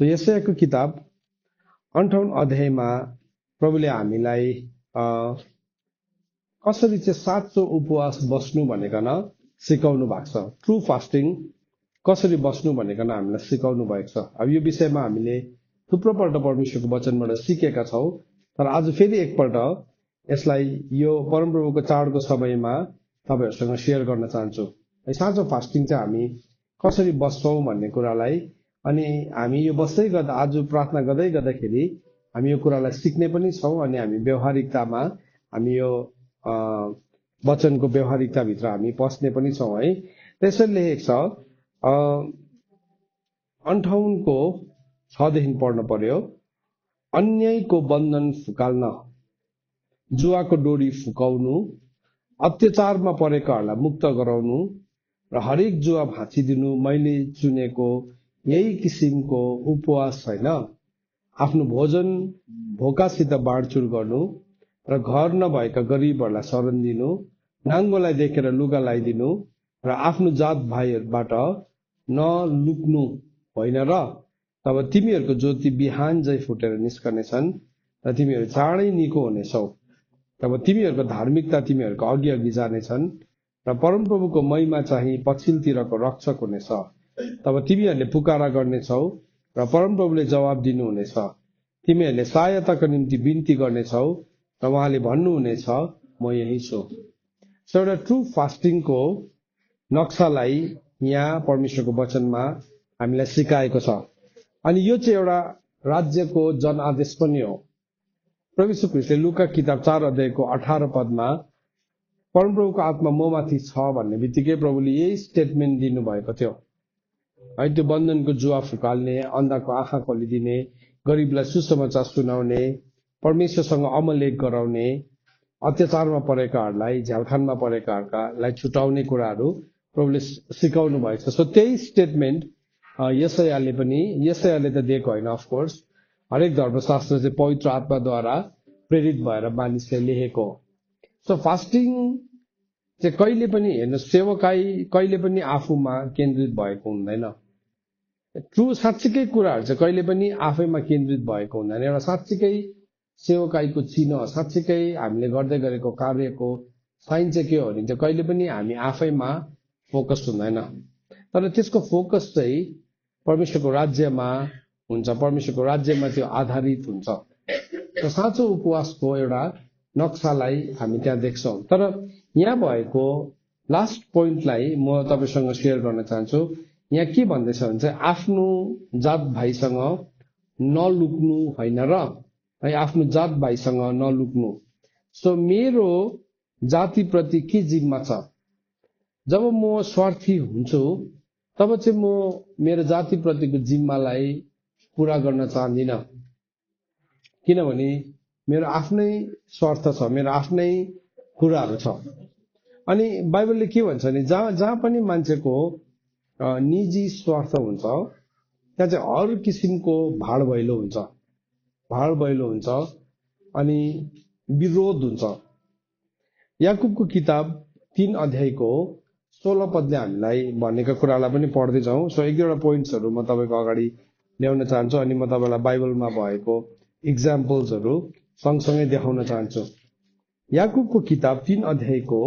So यशायाको किताब 58 अध्यायमा प्रभुले हामीलाई कसरी चाहिँ साँचो उपवास बस्नु भनेकन सिकाउनु भएको छ। ट्रु फास्टिङ कसरी बस्नु भनेकन हामीलाई सिकाउनु भएको छ। अब यो विषयमा हामीले थुप्रोपल्ट परमेश्वरको वचनबाट सिकेका छौँ, तर आज फेरि एकपल्ट यसलाई यो परमप्रभुको चाडको समयमा तपाईँहरूसँग सेयर गर्न चाहन्छु। साँचो फास्टिङ चाहिँ हामी कसरी बस्छौँ भन्ने कुरालाई, अनि हामी यो बस्दै गर्दा आज प्रार्थना गर्दाखेरि हामी यो कुरालाई सिक्ने पनि छौँ, अनि हामी व्यवहारिकतामा हामी यो वचनको व्यवहारिकताभित्र हामी पस्ने पनि छौँ है। त्यसरी लेखेको छ 58 देखि पढ्न पर्यो। अन्यायको बन्धन फुकाल्न, जुवाको डोरी फुकाउनु, अत्याचारमा परेकाहरूलाई मुक्त गराउनु र हरेक जुवा भाँचिदिनु मैले चुनेको यही किसिमको उपवास छैन। आफ्नो भोजन भोकासित बाँडचुँड गर्नु र घर नभएका गरिबहरूलाई शरण दिनु, नाङ्गोलाई देखेर लुगा लगाइदिनु र आफ्नो जात भाइहरूबाट नलुक्नु होइन र तब तिमीहरूको ज्योति बिहान झै फुटेर निस्कनेछन् र तिमीहरू चाँडै निको हुनेछौ। तब तिमीहरूको धार्मिकता तिमीहरूको अघि अघि जानेछन् र परमप्रभुको महिमा चाहिँ पछिल्लोतिरको रक्षक हुनेछ। तब तिमीहरूले पुकारा गर्नेछौ र परमप्रभुले जवाब दिनुहुनेछ। तिमीहरूले सहायताको निम्ति बिन्ती गर्नेछौ र उहाँले भन्नुहुनेछ म यही छु। सो एउटा ट्रु फास्टिङको नक्सालाई यहाँ परमेश्वरको वचनमा हामीलाई सिकाएको छ। अनि यो चाहिँ एउटा राज्यको जनआदेश पनि हो। प्रभु यीशु ख्रीष्टले लुका किताब 4 अध्यायको 18 पदमा परमप्रभुको आत्मा ममाथि छ भन्ने बित्तिकै प्रभुले यही स्टेटमेन्ट दिनुभएको थियो है। त्यो बन्धनको जुवा फुकाल्ने, अन्धाको आँखा खोलिदिने, गरिबलाई सुसमाचार सुनाउने, परमेश्वरसँग अमलेख गराउने, अत्याचारमा परेकाहरूलाई, झ्यालखानमा परेकाहरूलाई छुटाउने कुराहरू प्रभुले सिकाउनु भएको छ। सो त्यही स्टेटमेन्ट यशायाले त दिएको होइन, अफकोर्स हरेक धर्मशास्त्र चाहिँ पवित्र आत्माद्वारा प्रेरित भएर मानिसले लेखेको हो। सो फास्टिङ चाहिँ कहिले पनि हेर्नु, सेवकाई कहिले पनि आफूमा केन्द्रित भएको हुँदैन। ट्रु साँच्चीकै कुराहरू चाहिँ कहिले पनि आफैमा केन्द्रित भएको हुँदैन। एउटा साँच्चीकै सेवकाईको चिन्ह, साँच्चीकै हामीले गर्दै गरेको कार्यको साइन चाहिँ के हो भने चाहिँ कहिले पनि हामी आफैमा फोकस हुँदैन, तर त्यसको फोकस चाहिँ परमेश्वरको राज्यमा हुन्छ, परमेश्वरको राज्यमा त्यो आधारित हुन्छ। र साँचो उपवासको एउटा नक्सालाई हामी त्यहाँ देख्छौँ। तर यहाँ भएको लास्ट पोइन्टलाई म तपाईँसँग सेयर गर्न चाहन्छु। यहाँ के भन्दैछ भने चाहिँ आफ्नो जात भाइसँग नलुक्नु होइन र है, आफ्नो जात भाइसँग नलुक्नु। सो मेरो जातिप्रति के जिम्मा छ? जब म स्वार्थी हुन्छु तब चाहिँ म मेरो जातिप्रतिको जिम्मालाई पूरा गर्न चाहदिनँ, किनभने मेरो आफ्नै स्वार्थ छ, मेरो आफ्नै कुराहरू छ। अनि बाइबलले के भन्छ भने जहाँ पनि मान्छेको निजी स्वार्थ हुन्छ त्यहाँ चाहिँ हर किसिमको भाड भैलो हुन्छ अनि विरोध हुन्छ। याकुबको किताब 3 अध्यायको 16 पदले हामीलाई भनेका कुरालाई पनि पढ्दै जाउँ। सो एक दुईवटा पोइन्ट्सहरू म तपाईँको अगाडि ल्याउन चाहन्छु, अनि म तपाईँलाई बाइबलमा भएको इक्जाम्पल्सहरू सँगसँगै देखाउन चाहन्छु। याकुबको किताब 3 अध्यायको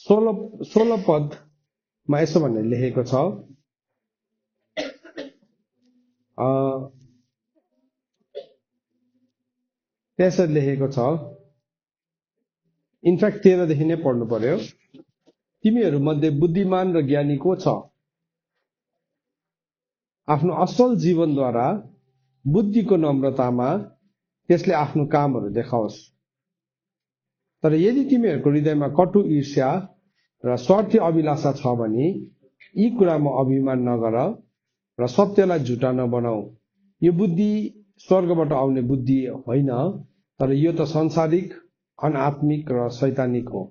16 पदमा यसो भनेर लेखेको छ, त्यसरी लेखेको छ, इनफ्याक्ट 13 देखि नै पढ्नु पर्यो। तिमीहरू मध्ये बुद्धिमान र ज्ञानी को छ? आफ्नो असल जीवनद्वारा बुद्धिको नम्रतामा त्यसले आफ्नो कामहरू देखाओस्। तर यदि तिमीहरूको हृदयमा कटु ईर्ष्या र स्वार्थी अभिलाषा छ भने यी कुरामा अभिमान नगर र सत्यलाई झुटा नबनाऊ। यो बुद्धि स्वर्गबाट आउने बुद्धि होइन, तर यो त संसारिक, अनात्मिक र शैतानिक हो।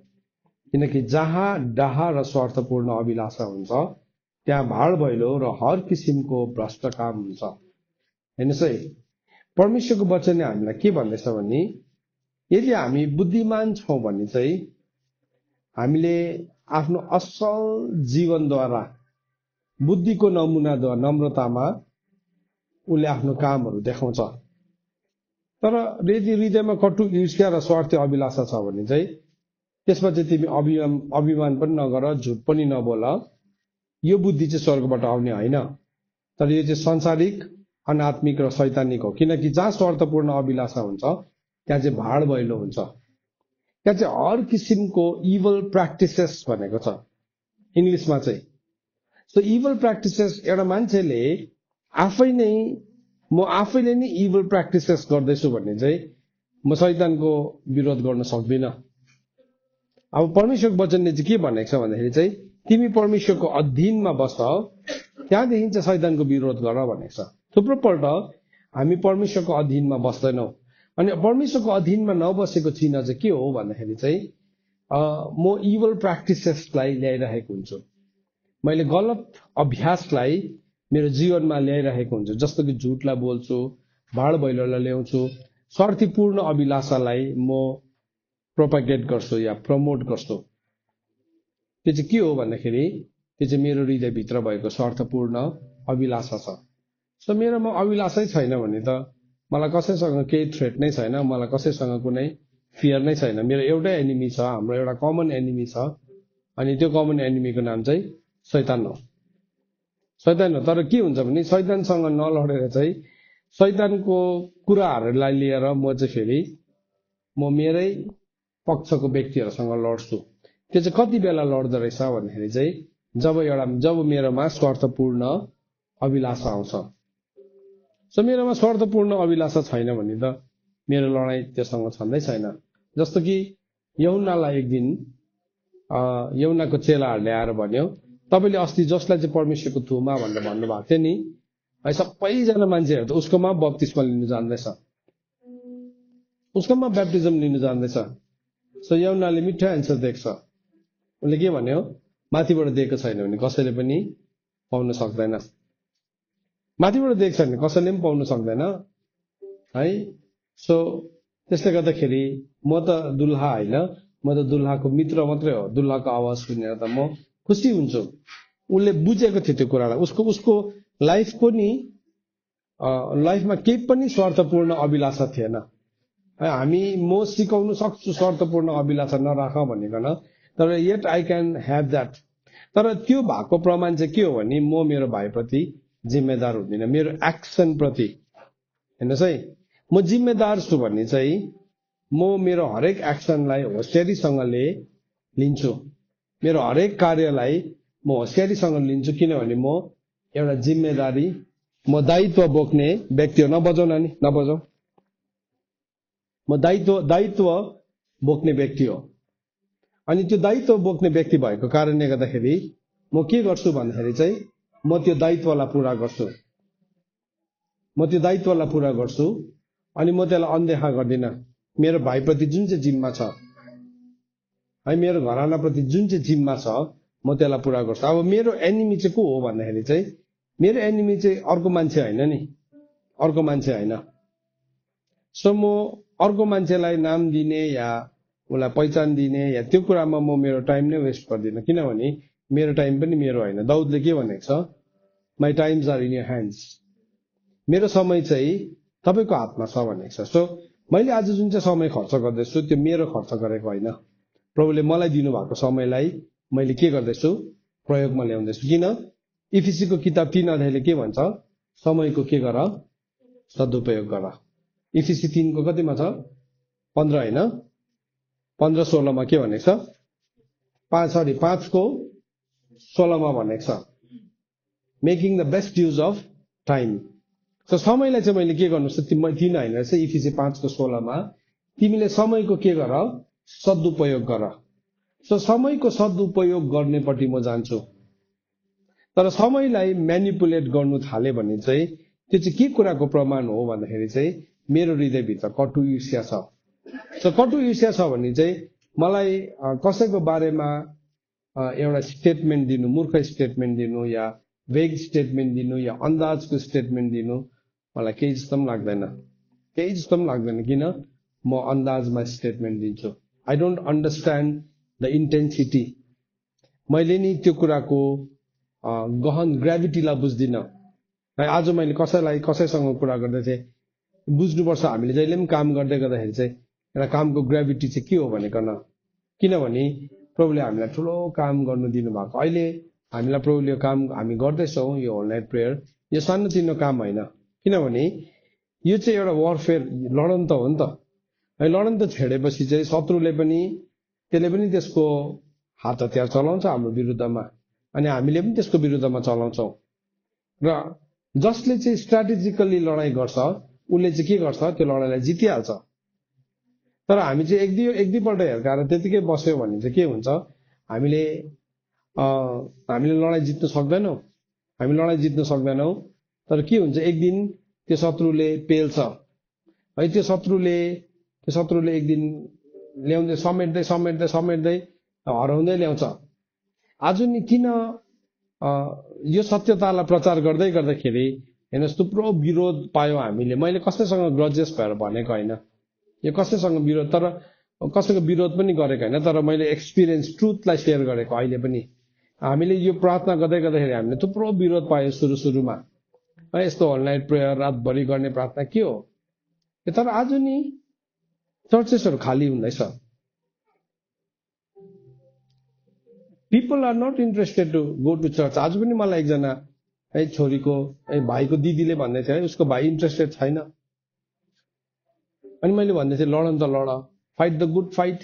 किनकि जहाँ डाह र स्वार्थपूर्ण अभिलाषा हुन्छ त्यहाँ भाड भैलो र हर किसिमको भ्रष्ट काम हुन्छ। हेर्नुहोस् है, परमेश्वरको वचनले हामीलाई के भन्दैछ भने यदि हामी बुद्धिमान छौँ भने चाहिँ हामीले आफ्नो असल जीवनद्वारा बुद्धिको नमुनाद्वारा नम्रतामा उसले आफ्नो कामहरू देखाउँछ। तर यदि हृदयमा कटु ईर्ष्या र स्वार्थी अभिलाषा छ भने चाहिँ त्यसमा चाहिँ तिमी अभिमान पनि नगर, झुट पनि नबोल। यो बुद्धि चाहिँ स्वर्गबाट आउने होइन, तर यो चाहिँ संसारिक, अनात्मिक र शैतानिक हो। किनकि जहाँ स्वार्थपूर्ण अभिलाषा हुन्छ त्यहाँ चाहिँ भाड भैलो हुन्छ, त्यहाँ चाहिँ हर किसिमको इभल प्र्याक्टिसेस भनेको छ इङ्ग्लिसमा चाहिँ। सो इभल प्र्याक्टिसेस एउटा मान्छेले म आफैले नै इभल प्र्याक्टिसेस गर्दैछु भने चाहिँ म शैतानको विरोध गर्न सक्दिनँ। अब परमेश्वरको वचनले चाहिँ के भनेको छ भन्दाखेरि चाहिँ तिमी परमेश्वरको अधीनमा बस, त्यहाँदेखि चाहिँ शैतानको विरोध गर भनेको छ। थुप्रोपल्ट हामी परमेश्वरको अधीनमा बस्दैनौँ, अनि परमेश्वरको अधीनमा नबसेको चिन्ह चाहिँ के हो भन्दाखेरि चाहिँ म इभल प्र्याक्टिसेसलाई ल्याइरहेको हुन्छु, मैले गलत अभ्यासलाई मेरो जीवनमा ल्याइरहेको हुन्छु। जस्तो कि झुटलाई बोल्छु, भाड भैलोलाई ल्याउँछु, स्वार्थीपूर्ण अभिलाषालाई म प्रोपागेट गर्छु या प्रमोट गर्छु। त्यो चाहिँ के हो भन्दाखेरि त्यो चाहिँ मेरो हृदयभित्र भएको स्वार्थपूर्ण अभिलाषा छ। सो मेरोमा अभिलाषै छैन भने त मलाई कसैसँग केही थ्रेट नै छैन, मलाई कसैसँग कुनै फियर नै छैन। मेरो एउटै एनिमी छ, हाम्रो एउटा कमन एनिमी छ, अनि त्यो कमन एनिमीको नाम चाहिँ शैतान हो। शैतान हो। तर के हुन्छ भने शैतानसँग नलडेर चाहिँ शैतानको कुराहरूलाई लिएर म चाहिँ फेरि म मेरै पक्षको व्यक्तिहरूसँग लड्छु। त्यो चाहिँ कति बेला लड्दो रहेछ भन्दाखेरि चाहिँ जब मेरोमा स्वार्थपूर्ण अभिलाषा आउँछ। सो मेरोमा स्वार्थपूर्ण अभिलाषा छैन भने त मेरो लडाइँ त्योसँग छँदै छैन। जस्तो कि यहुन्नालाई एक दिन यहुन्नाको चेलाहरूले आएर भन्यो, तपाईँले अस्ति जसलाई चाहिँ परमेश्वरको थुमा भनेर भन्नुभएको थियो नि, है सबैजना मान्छेहरू त उसकोमा बप्तिस्मा लिनु जान्दैछ, उसकोमा ब्याप्टिजम लिनु जान्दैछ। सो यहुन्नाले मिठो एन्सर दिएको छ। उसले के भन्यो, माथिबाट दिएको छैन भने कसैले पनि पाउन सक्दैन, माथिबाट दिएको छैन भने कसैले पनि पाउन सक्दैन है। सो त्यसले गर्दाखेरि म त दुल्हा होइन, म त दुल्हाको मित्र मात्रै हो। दुल्हाको आवाज सुनेर त म खुसी हुन्छु। उसले बुझेको थियो त्यो कुरालाई, उसको लाइफमा केही पनि स्वार्थपूर्ण अभिलाषा थिएन। म सिकाउन सक्छु स्वार्थपूर्ण अभिलाषा नराख भनिकन, तर yet I can have that. तर त्यो भएको प्रमाण चाहिँ के हो भने म मेरो भाइप्रति जिम्मेदार हुँदिनँ, मेरो एक्सन प्रति। हेर्नुहोस् है, म जिम्मेदार छु भने चाहिँ म मेरो हरेक एक्सनलाई होसियारीसँगले लिन्छु, मेरो हरेक कार्यलाई म होसियारीसँग लिन्छु। किनभने म एउटा जिम्मेदारी, म दायित्व बोक्ने व्यक्ति हो। नबजाऊ, म दायित्व बोक्ने व्यक्ति हो। अनि त्यो दायित्व बोक्ने व्यक्ति भएको कारणले गर्दाखेरि म के गर्छु भन्दाखेरि चाहिँ म त्यो दायित्वलाई पुरा गर्छु, अनि म त्यसलाई अनदेखा गर्दिनँ। मेरो भाइप्रति जुन चाहिँ जिम्मा छ है, मेरो घरानाप्रति जुन चाहिँ जिम्मा छ, म त्यसलाई पुरा गर्छु। अब मेरो एनिमी चाहिँ को हो भन्दाखेरि चाहिँ मेरो एनिमी चाहिँ अर्को मान्छे होइन। सो म अर्को मान्छेलाई नाम दिने या उसलाई पहिचान दिने या त्यो कुरामा म मेरो टाइम नै वेस्ट गर्दिनँ। किनभने मेरो टाइम पनि मेरो होइन। दाउदले के भनेको छ, my times are in your hands, मेरो समय चाहिँ तपाईँको हातमा छ भनेको छ। सो मैले आज जुन चाहिँ समय खर्च गर्दैछु त्यो मेरो खर्च गरेको होइन, प्रभुले मलाई दिनुभएको समयलाई मैले के गर्दैछु, प्रयोगमा ल्याउँदैछु। किन? इफिसीको किताब 3 अध्यायले के भन्छ, समयको के गर, सदुपयोग गर। इफिसी 3 को कतिमा छ, 15 होइन, 15-16 के भनेको छ, 5 को 16 भनेको छ, making the best use of time. So समयलाई चाहिँ मैले के गर्नु छ, तिन होइन रहेछ, इफिसी 5 को 16 तिमीले समयको के गर, सदुपयोग गर। सो समयको सदुपयोग गर्नेपट्टि म जान्छु। तर समयलाई म्यानिपुलेट गर्नु थाले भने चाहिँ त्यो चाहिँ के कुराको प्रमाण हो भन्दाखेरि चाहिँ मेरो हृदयभित्र कटु ईर्ष्या छ। सो कटु ईर्ष्या छ भने चाहिँ मलाई कसैको बारेमा एउटा स्टेटमेन्ट दिनु, मूर्ख स्टेटमेन्ट दिनु या वेग स्टेटमेन्ट दिनु या अन्दाजको स्टेटमेन्ट दिनु मलाई केही जस्तो पनि लाग्दैन। किन? म अन्दाजमा स्टेटमेन्ट दिन्छु। I don't understand the intensity. मैले नि त्यो कुराको गहन ग्राभिटीलाई बुझ्दिनँ। आज मैले कसैसँग कुरा गर्दै थिएँ, बुझ्नुपर्छ हामीले जहिले पनि काम गर्दै गर्दाखेरि चाहिँ एउटा कामको ग्राभिटी चाहिँ के हो भनेकन, किनभने प्रभुले हामीलाई ठुलो काम गर्नु दिनुभएको। अहिले हामीलाई प्रभुले काम हामी गर्दैछौँ, यो होल नाइट प्रेयर यो सानोतिनो काम होइन, किनभने यो चाहिँ एउटा वारफेयर लडन त हो नि त। है लडन त छेडेपछि चाहिँ शत्रुले पनि त्यसले पनि त्यसको हात हतियार चलाउँछ हाम्रो विरुद्धमा, अनि हामीले पनि त्यसको विरुद्धमा चलाउँछौँ। र जसले चाहिँ स्ट्राटेजिकली लडाइँ गर्छ उसले चाहिँ के गर्छ, त्यो लडाइँलाई जितिहाल्छ। तर हामी चाहिँ एक दुईपल्ट हेर्काएर त्यतिकै बस्यो भने चाहिँ के हुन्छ, हामीले लडाइँ जित्न सक्दैनौँ। हामी लडाइँ जित्न सक्दैनौँ, तर के हुन्छ, एक दिन त्यो शत्रुले पेल्छ है। त्यो शत्रुले एक दिन ल्याउँदै समेट्दै हराउँदै ल्याउँछ। आज नि किन यो सत्यतालाई प्रचार गर्दाखेरि हेर्नुहोस् थुप्रो विरोध पायो हामीले। मैले कसैसँग ग्रजेस भएर भनेको होइन, यो कसैसँग विरोध, तर कसैको विरोध पनि गरेको होइन, तर मैले एक्सपिरियन्स ट्रुथलाई सेयर गरेको। अहिले पनि हामीले यो प्रार्थना गर्दाखेरि हामीले थुप्रो विरोध पायो सुरुमा है। यस्तो होल नाइट प्रेयर रातभरि गर्ने प्रार्थना के हो, तर आज नि चर्चेसहरू खाली हुँदैछ। People are not interested to go to church. आज पनि मलाई एकजना है छोरीको भाइको दिदीले भन्दै थियो है, उसको भाइ इन्ट्रेस्टेड छैन। अनि मैले भन्दै थिएँ लड त लड, फाइट द गुड फाइट।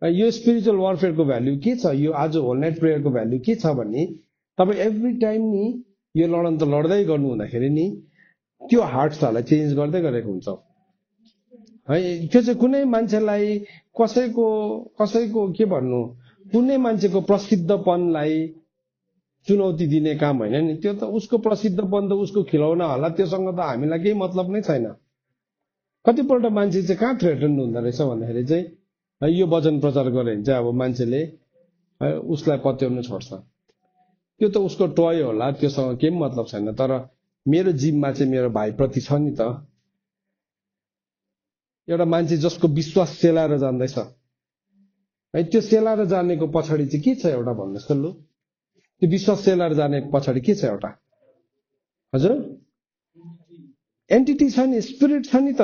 यो स्पिरिचुअल वारफेयरको भ्याल्यु के छ, यो आज होल नाइट प्रेयरको भ्याल्यु के छ भने तपाईँ एभ्री टाइम नि यो लडन त लड्दै गर्नु हुँदाखेरि नि त्यो हार्ट्सहरूलाई चेन्ज गर्दै गरेको हुन्छ है। त्यो चाहिँ कुनै मान्छेलाई कसैको के भन्नु, कुनै मान्छेको प्रसिद्धपनलाई चुनौती दिने काम होइन नि। त्यो त उसको प्रसिद्धपन त उसको खिलौना होला, त्योसँग त हामीलाई केही मतलब नै छैन। कतिपल्ट मान्छे चाहिँ कहाँ थ्रेटन हुँदो रहेछ भन्दाखेरि चाहिँ यो वचन प्रचार गरे भने चाहिँ अब मान्छेले उसलाई पत्याउनु छोड्छ। त्यो त उसको टोय होला, त्योसँग केही मतलब छैन। तर मेरो जिम्मा चाहिँ मेरो भाइप्रति छ नि त। एउटा मान्छे जसको विश्वास सेलाएर जान्दैछ है, त्यो सेलाएर जानेको पछाडि चाहिँ के छ एउटा भन्नुहोस् त लु। त्यो विश्वास सेलाएर जानेको पछाडि के छ एउटा, हजुर एन्टिटी छ नि, स्पिरिट छ नि त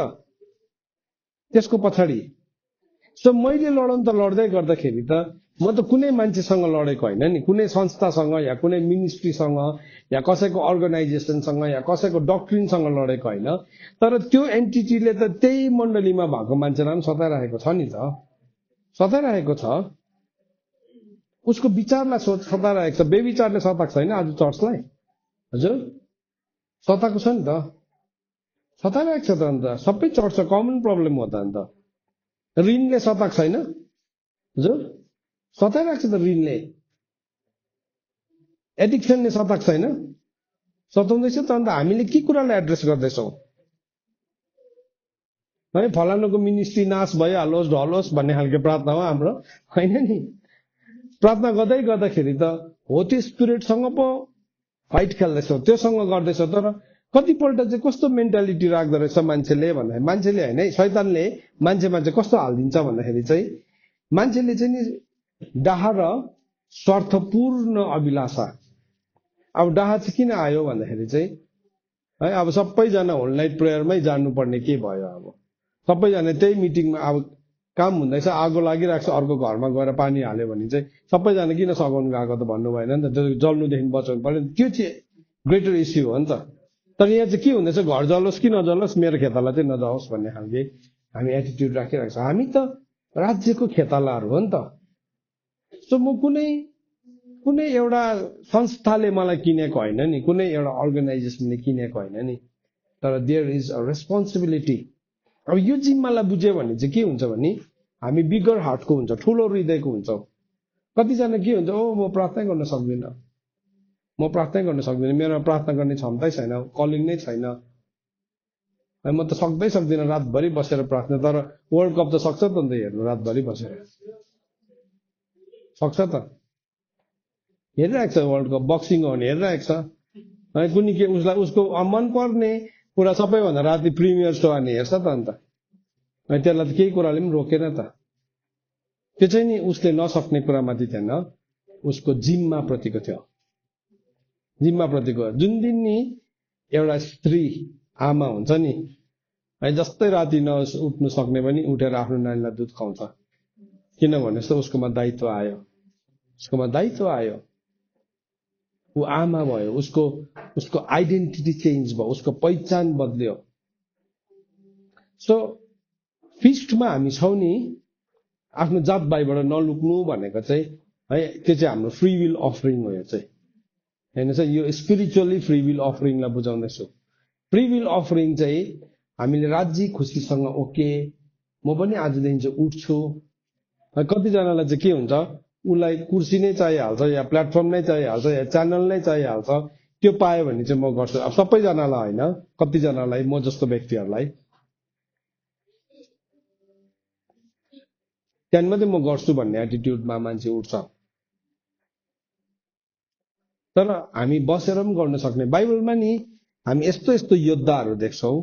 त्यसको पछाडि। सो मैले लडन त लड्दै गर्दाखेरि त म त कुनै मान्छेसँग लडेको होइन नि, कुनै संस्थासँग या कुनै मिनिस्ट्रीसँग या कसैको अर्गनाइजेसनसँग या कसैको डक्ट्रिनसँग लडेको होइन। तर त्यो एन्टिटीले त त्यही मण्डलीमा भएको मान्छेलाई पनि सताइरहेको छ नि त, सताइरहेको छ। उसको विचारलाई सताइरहेको छ। बेविचारले सताएको छैन आज चर्चलाई, हजुर सताएको छ नि त, सताइरहेको छ त। अन्त सबै चर्चको कमन प्रब्लम हो त। अन्त ऋणले सताएको छैन, हजुर सताइरहेको छ त। ऋणले, एडिक्सनले सताएको छैन, सताउँदैछ त। अन्त हामीले के कुरालाई एड्रेस गर्दैछौँ है, फलानुको मिनिस्ट्री नाश भइहालोस् ढलोस् भन्ने खालको प्रार्थना हो हाम्रो, होइन नि। प्रार्थना गर्दै गर्दाखेरि त हो त्यो स्पिरिटसँग पो फाइट खेल्दैछौ, त्योसँग गर्दैछौ। तर कतिपल्ट चाहिँ कस्तो मेन्टालिटी राख्दो रहेछ मान्छेले भन्दाखेरि, मान्छेले होइन है, शैतानले मान्छेमा चाहिँ कस्तो हालिदिन्छ भन्दाखेरि चाहिँ मान्छेले चाहिँ नि डाहा र स्वार्थपूर्ण अभिलाषा। अब डाहा चाहिँ किन आयो भन्दाखेरि चाहिँ है, अब सबैजना होल नाइट प्रेयरमै जानुपर्ने के भयो। अब सबैजना त्यही मिटिङमा, अब काम हुँदैछ, आगो लागिरहेको छ, अर्को घरमा गएर पानी हाल्यो भने चाहिँ सबैजना किन सघाउनु गएको त भन्नु भएन नि त। त्यो जल्नुदेखि बचाउनु पर्यो, त्यो चाहिँ ग्रेटर इस्यु हो नि त। तर यहाँ चाहिँ के हुँदैछ, घर जलोस् कि नजलोस् मेरो खेताला चाहिँ नजाओस् भन्ने खालके हामी एटिट्युड राखिरहेको छ। हामी त राज्यको खेतालाहरू हो नि त। सो म कुनै एउटा संस्थाले मलाई किनेको होइन नि, कुनै एउटा अर्गनाइजेसनले किनेको होइन नि, तर देयर इज अ रेस्पोन्सिबिलिटी। अब यो जिम्मालाई बुझ्यो भने चाहिँ के हुन्छ भने हामी बिगर हार्टको हुन्छ, ठुलो हृदयको हुन्छौँ। कतिजना के हुन्छ, ओ म प्रार्थना गर्न सक्दिनँ, मेरोमा प्रार्थना गर्ने क्षमतै छैन, कलिङ नै छैन, म त सक्दिनँ रातभरि बसेर प्रार्थना। तर वर्ल्ड कप त सक्छ त अन्त हेर्नु, रातभरि बसेर सक्छ त, हेरिरहेको छ वर्ल्ड कप, बक्सिङ हो भने हेरिरहेको छ है। कुनै के उसको मनपर्ने कुरा सबैभन्दा राति प्रिमियर सो अनि हेर्छ त। अन्त त्यसलाई त केही कुराले पनि रोकेन त। त्यो चाहिँ नि उसले नसक्ने कुरामाथि थिएन, उसको जिम्मा प्रतिको थियो। जिम्माप्रतिको। जुन दिन नि एउटा स्त्री आमा हुन्छ नि है, जस्तै राति उठ्नु सक्ने पनि उठेर आफ्नो नानीलाई दुध खुवाउँछ, किनभने उसकोमा दायित्व आयो, ऊ आमा भयो, उसको आइडेन्टिटी चेन्ज भयो, उसको पहिचान बदल्यो। सो फिस्टमा हामी छौँ नि, आफ्नो जात भाइबाट नलुक्नु भनेको चाहिँ है, त्यो चाहिँ हाम्रो फ्री विल अफरिङ हो। यो चाहिँ होइन चाहिँ यो स्पिरिचुअली फ्री विल अफरिङलाई बुझाउँदैछु। फ्री विल अफरिङ चाहिँ हामीले राजी खुसीसँग ओके म पनि आजदेखि चाहिँ उठ्छु। कतिजनालाई चाहिँ के हुन्छ, उसलाई कुर्सी नै चाहिहाल्छ या प्लेटफर्म नै चाहिहाल्छ या च्यानल नै चाहिहाल्छ, त्यो पायो भने चाहिँ म गर्छु। अब सबैजनालाई होइन, कतिजनालाई, म जस्तो व्यक्तिहरूलाई त्यहाँदेखि मात्रै म गर्छु भन्ने एटिट्युडमा मान्छे उठ्छ। तर हामी बसेर पनि गर्न सक्ने। बाइबलमा नि हामी यस्तो यस्तो योद्धाहरू देख्छौँ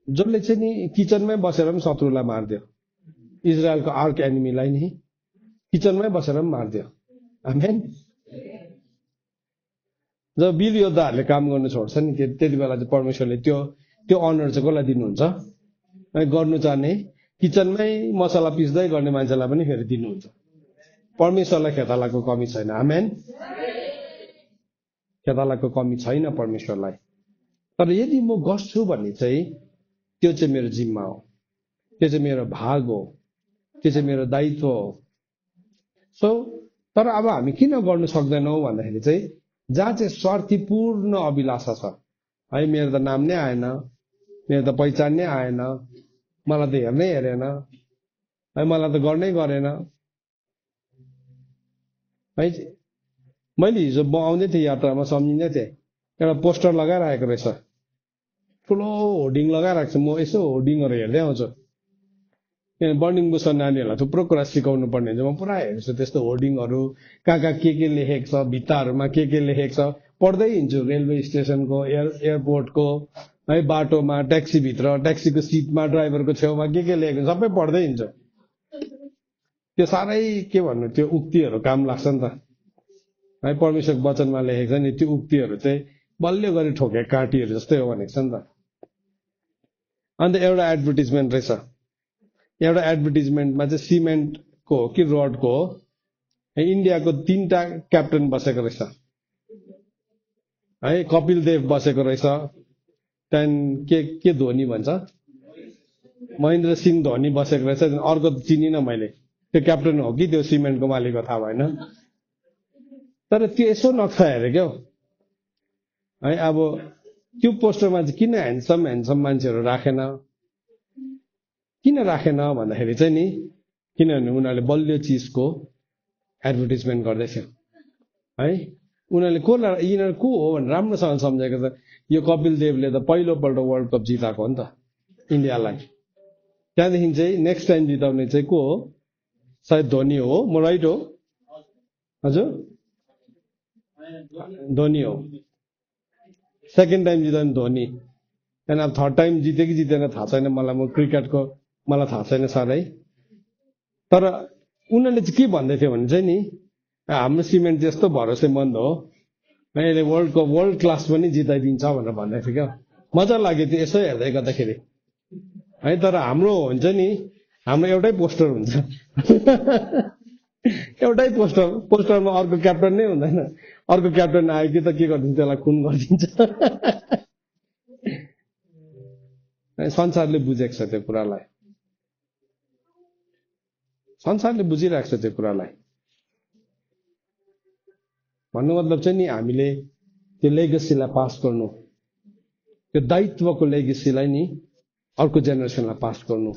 जसले चाहिँ नि किचनमै बसेर पनि शत्रुलाई मारिदियो। इजरायलको आर्क एनिमीलाई नि किचनमै बसेर पनि मारिदियो। आमेन। जब वीर योद्धाहरूले काम गर्नु छोड्छ नि, त्यति बेला चाहिँ परमेश्वरले त्यो अनर चाहिँ कसलाई दिनुहुन्छ, गर्नु चाहने किचनमै मसला पिस्दै गर्ने मान्छेलाई पनि फेरि दिनुहुन्छ। परमेश्वरलाई खेतालाको कमी छैन। आमेन। खेतालाको कमी छैन परमेश्वरलाई। तर यदि म गर्छु भने चाहिँ त्यो चाहिँ मेरो जिम्मा हो, त्यो चाहिँ मेरो भाग हो, त्यो चाहिँ मेरो दायित्व हो। सो तर अब हामी किन गर्नु सक्दैनौँ भन्दाखेरि चाहिँ जहाँ चाहिँ स्वार्थीपूर्ण अभिलाषा छ है, मेरो त नाम नै आएन, मेरो त पहिचान नै आएन, मलाई त हेर्नै हेरेन है, मलाई त गर्नै गरेन है। मैले हिजो म आउँदै थिएँ यात्रामा, सम्झिँदै थिएँ, एउटा पोस्टर लगाइरहेको रहेछ, ठुलो होर्डिङ लगाइरहेको छ। म यसो होर्डिङहरू हेर्दै आउँछु, किनभने बर्निङ बुस्टर नानीहरूलाई थुप्रो कुरा सिकाउनु पर्ने हुन्छ। म पुरा हेर्छु त्यस्तो होर्डिङहरू, कहाँ कहाँ के लेखेको छ, भित्ताहरूमा के लेखेको छ, पढ्दै हिँड्छु। रेलवे स्टेसनको, एयरपोर्टको है, बाटोमा, ट्याक्सीभित्र, ट्याक्सीको सिटमा, ड्राइभरको छेउमा के लेखेको छ सबै पढ्दै हिँड्छु। त्यो साह्रै के भन्नु, त्यो उक्तिहरू काम लाग्छ नि त है। परमेश्वरको वचनमा लेखेको छ नि, त्यो उक्तिहरू चाहिँ बलियो गरी ठोके काँटीहरू जस्तै हो भनेको छ नि त। अन्त एउटा एडभर्टिजमेन्ट रहेछ, एउटा एडभर्टिजमेन्टमा चाहिँ सिमेन्टको हो कि रडको हो, इन्डियाको 3टा क्याप्टेन बसेको रहेछ है। कपिल देव बसेको रहेछ, त्यहाँदेखि के धोनी भन्छ, महेन्द्र सिंह धोनी बसेको रहेछ। अर्को त चिनिनँ मैले, त्यो क्याप्टेन हो कि त्यो सिमेन्टको मालिकको थाहा भएन। तर त्यो यसो नक्सा हेरे क्या है। अब त्यो पोस्टरमा चाहिँ किन ह्यान्डसम मान्छेहरू राखेन, किन राखेन भन्दाखेरि चाहिँ नि, किनभने उनीहरूले बलियो चिजको एडभर्टिजमेन्ट गर्दैथ्यो है। उनीहरूले यिनीहरू को हो भनेर राम्रोसँग सम्झेको छ। यो कपिल देवले त पहिलोपल्ट वर्ल्ड कप जिताएको हो नि त इन्डियालाई। त्यहाँदेखि चाहिँ नेक्स्ट टाइम जिताउने चाहिँ को हो, सायद धोनी हो, म राइट हो हजुर, धोनी हो। सेकेन्ड टाइम जिताउने धोनी, त्यहाँदेखि अब थर्ड टाइम जित्यो कि जितेन थाहा छैन मलाई, म क्रिकेटको मलाई थाहा छैन साह्रै। तर उनीहरूले चाहिँ के भन्दै थियो भने चाहिँ नि, हाम्रो सिमेन्ट त्यस्तो भरोसेमन्द हो, यसले वर्ल्ड क्लास पनि जिताइदिन्छ भनेर भन्दै थियो क्या। मजा लाग्यो त्यो यसो हेर्दै गर्दाखेरि है। तर हाम्रो हुन्छ नि, हाम्रो एउटै पोस्टर हुन्छ एउटै पोस्टरमा अर्को क्याप्टन नै हुँदैन। अर्को क्याप्टन आयो कि त के गरिदिन्छ, त्यसलाई खुन गरिदिन्छ संसारले बुझेको छ त्यो कुरालाई, संसारले बुझिरहेको छ त्यो कुरालाई। भन्नु मतलब चाहिँ नि, हामीले त्यो लेगेसीलाई पास गर्नु, त्यो दायित्वको लेगेसीलाई नि अर्को जेनेरेसनलाई पास गर्नु।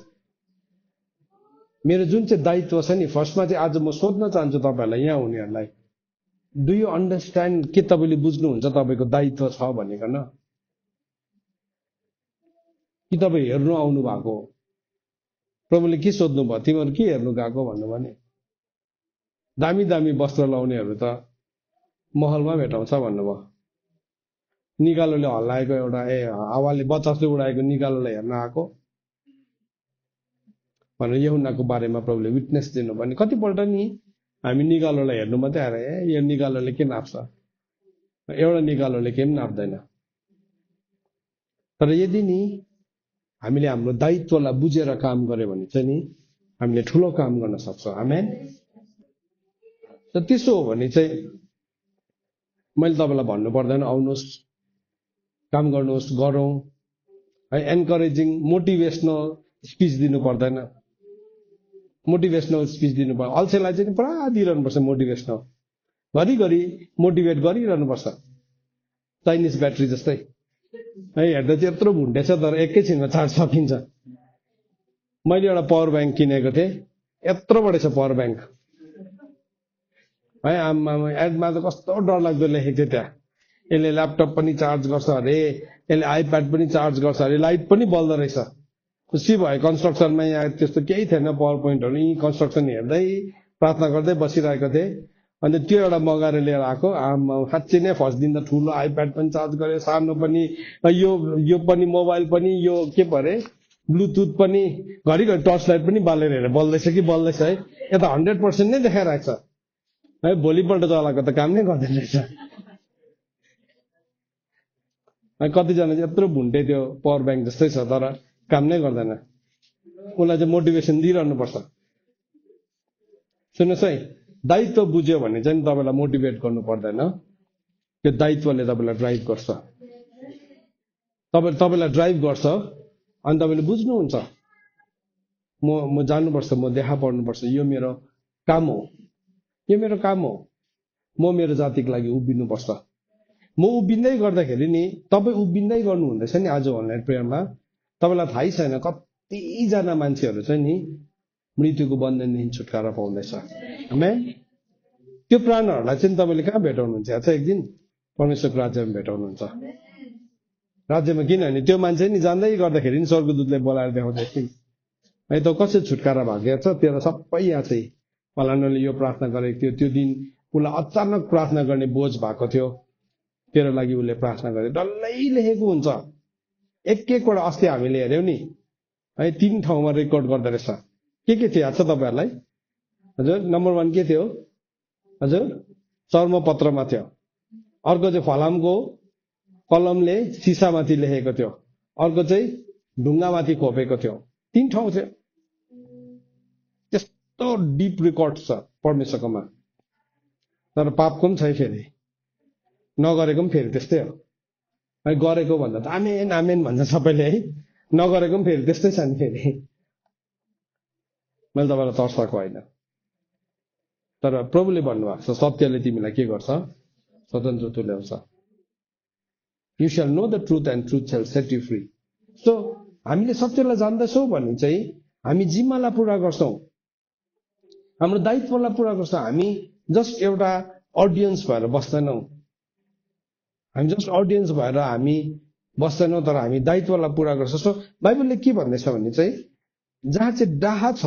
मेरो जुन चाहिँ दायित्व छ नि, फर्स्टमा चाहिँ आज म सोध्न चाहन्छु तपाईँहरूलाई, यहाँ हुनेहरूलाई, डु यु अन्डरस्ट्यान्ड, के तपाईँले बुझ्नुहुन्छ तपाईँको दायित्व छ भनिकन, कि तपाईँ हेर्नु आउनु भएको? प्रभुले के सोध्नु भयो, तिमीहरू के हेर्नु गएको भन्नुभयो भने, दामी दामी वस्त्र लाउनेहरू त महलमा भेटाउँछ भन्नुभयो। निकालोले हल्लाएको एउटा हावाले बतासले उडाएको निकालोलाई हेर्न आएको भनेर यूहन्नाको बारेमा प्रभुले विटनेस दिनु भने, कतिपल्ट नि हामी निकालोलाई हेर्नु मात्रै आएर यो निकालोले के नाप्छ एउटा निकालोले केही पनि नाप्दैन। तर यदि नि हामीले हाम्रो दायित्वलाई बुझेर काम गर्यो भने चाहिँ नि हामीले ठुलो काम गर्न सक्छौँ। आमेन। त त्यसो हो भने चाहिँ मैले तपाईँलाई भन्नु पर्दैन आउनुहोस् काम गर्नुहोस् गरौँ है। एन्करेजिङ मोटिभेसनल स्पिच दिनु पर्दैन। मोटिभेसनल स्पिच दिनु पर्छ। अल्छेलाई चाहिँ पुरा दिइरहनुपर्छ मोटिभेसनल, घरिघरि मोटिभेट गरिरहनुपर्छ, चाइनिज ब्याट्री जस्तै है। हेर्दा चाहिँ यत्रो भुन्टेछ तर एकैछिनमा चार्ज सकिन्छ। मैले एउटा पावर ब्याङ्क किनेको थिएँ, यत्रो बढेछ पावर ब्याङ्क है। आमा एडमा त कस्तो डरलाग्दो लेखेको थियो त्यहाँ, यसले ल्यापटप पनि चार्ज गर्छ अरे, यसले आइप्याड पनि चार्ज गर्छ अरे, लाइट पनि बल्दो रहेछ। खुसी भयो। कन्स्ट्रक्सनमा यहाँ त्यस्तो केही थिएन, पावर पोइन्टहरू यी कन्स्ट्रक्सन हेर्दै प्रार्थना गर्दै बसिरहेको थिएँ। अन्त त्यो एउटा मगाएर लिएर आएको। आमा साँच्चै नै फर्स्ट दिन त ठुलो आइप्याड पनि चार्ज गरेँ, सानो पनि, यो पनि मोबाइल पनि, यो के परे ब्लुटुथ पनि, घरिघरि टर्च लाइट पनि बालेर हेरेर बल्दैछ कि बल्दैछ है। यता 100% नै देखाइरहेको छ है। भोलिपल्ट चलाएको त काम नै गर्दैन रहेछ। कतिजना चाहिँ यत्रो भुन्टे त्यो पावर ब्याङ्क जस्तै छ तर काम नै गर्दैन। उसलाई चाहिँ मोटिभेसन दिइरहनुपर्छ। सुन्नुहोस् है, दायित्व बुझ्यो भने चाहिँ तपाईँलाई मोटिभेट गर्नु पर्दैन, त्यो दायित्वले तपाईँलाई ड्राइभ गर्छ। तपाईँलाई ड्राइभ गर्छ अनि तपाईँले बुझ्नुहुन्छ म जानुपर्छ, म देखा पर्नुपर्छ, यो मेरो काम हो, यो मेरो काम हो। म मेरो जातिको लागि उभिनुपर्छ। म उभिँदै गर्दाखेरि नि तपाईँ उभिँदै गर्नु हुँदैछ नि। आज अनलाइन प्रेयरमा तपाईँलाई थाहै छैन कतिजना मान्छेहरू चाहिँ नि मृत्युको बन्धनदेखि छुटकारा पाउँदैछ। आमेन। त्यो प्राणहरूलाई चाहिँ तपाईँले कहाँ भेटाउनुहुन्छ? चाहिँ एक दिन परमेश्वरको राज्यमा भेटाउनुहुन्छ। राज्यमा किनभने त्यो मान्छे नि जान्दै गर्दाखेरि नि स्वर्गदूतले बोलाएर देखाउँदैछ है त कसरी छुटकारा भएको छ। तेरो सबै यहाँ चाहिँ फलानाले यो प्रार्थना गरेको थियो, त्यो दिन उसलाई अचानक प्रार्थना गर्ने बोझ भएको थियो, तेरो लागि उसले प्रार्थना गरे, डल्लै लेखेको हुन्छ। एक एकवटा अस्ति हामीले हेऱ्यौँ नि है, 3 ठाउँमा रेकर्ड गर्दो रहेछ। के थियो याद छ तपाईँहरूलाई? हजुर, नम्बर 1 के थियो? हजुर, चर्मपत्रमा थियो। अर्को चाहिँ फलामको कलमले सिसामाथि लेखेको थियो। अर्को चाहिँ ढुङ्गामाथि खोपेको थियो। 3 ठाउँ थियो। त्यस्तो डिप रेकर्ड छ परमेश्वरकोमा। तर पापको पनि छै, फेरि नगरेको पनि फेरि त्यस्तै हो है। गरेको भन्दा त आमेन आमेन भन्छ सबैले है, नगरेको पनि फेरि त्यस्तै छ नि। फेरि मैले तपाईँलाई तर्साएको होइन, तर प्रभुले भन्नुभएको छ सत्यले तिमीलाई के गर्छ? स्वतन्त्र तुल्याउँछ। यु स्याल know the truth and truth स्याल सेट यु फ्री। सो हामीले सत्यलाई जान्दछौँ भने चाहिँ हामी जिम्मालाई पुरा गर्छौँ, हाम्रो दायित्वलाई पुरा गर्छौँ। हामी जस्ट एउटा अडियन्स भएर बस्दैनौँ। हामी जस्ट अडियन्स भएर हामी बस्दैनौँ, तर हामी दायित्वलाई पुरा गर्छौँ। सो बाइबलले के भन्दैछ भने चाहिँ जहाँ चाहिँ डाह छ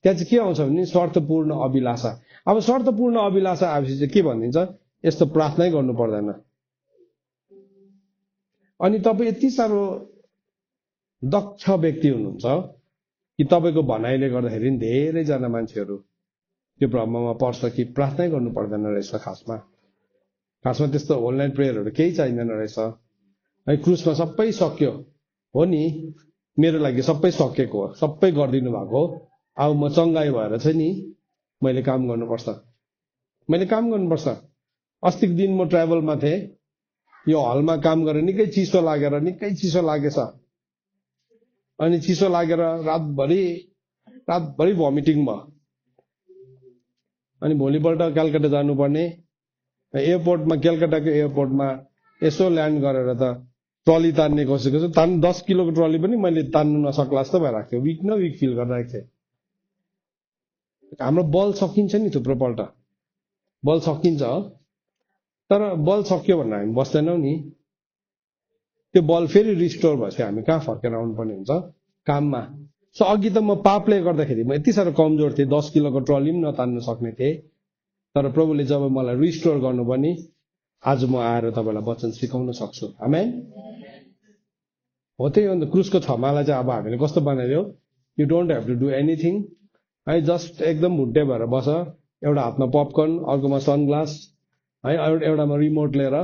त्यहाँ चाहिँ के आउँछ भने स्वार्थपूर्ण अभिलाषा। अब स्वार्थपूर्ण अभिलाषा आएपछि चाहिँ के भनिदिन्छ? यस्तो प्रार्थनै गर्नु पर्दैन। अनि तपाईँ यति साह्रो दक्ष व्यक्ति हुनुहुन्छ कि तपाईँको भनाइले गर्दाखेरि धेरैजना मान्छेहरू त्यो भ्रममा पर्छ कि प्रार्थनै गर्नु पर्दैन रहेछ। खासमा त्यस्तो अनलाइन प्रेयरहरू केही चाहिँदैन रहेछ है। क्रुसमा सबै सक्यो हो नि, मेरो लागि सबै सकेको हो, सबै गरिदिनु भएको हो। अब म चङ्गाई भएर चाहिँ नि मैले काम गर्नुपर्छ। अस्तिको दिन म ट्राभलमा थिएँ, यो हलमा काम गरेर निकै चिसो लागेछ। अनि चिसो लागेर रातभरि भमिटिङ भयो। अनि भोलिपल्ट कलकत्ता जानुपर्ने, एयरपोर्टमा, कलकत्ताको एयरपोर्टमा यसो ल्यान्ड गरेर त ट्रली तान्ने कोसिस गर्छु। 10 किलोको ट्रली पनि मैले तान्नु नसक्ला जस्तो भइरहेको थियो। विक फिल गरिरहेको थिएँ। हाम्रो बल सकिन्छ नि, थुप्रो पल्ट बल सकिन्छ, तर बल सक्यो भनेर हामी बस्दैनौँ नि। त्यो बल फेरि रिस्टोर भएपछि हामी कहाँ फर्केर आउनुपर्ने हुन्छ? काममा। सो अघि त म पापले गर्दाखेरि म यति साह्रो कमजोर थिएँ, 10 किलोको ट्रली पनि नतान्नु सक्ने थिएँ। तर प्रभुले जब मलाई रिस्टोर गर्नुभयो नि, आज म आएर तपाईँलाई वचन सिकाउन सक्छु। आमेन। हो त्यही हो नि, क्रुसको 6 माला चाहिँ अब हामीले कस्तो बनाइदियो? You don't have to do anything है, जस्ट एकदम भुट्टे भएर बस। एउटा हातमा पपकर्न, अर्कोमा सनग्लास है, एउटामा रिमोट लिएर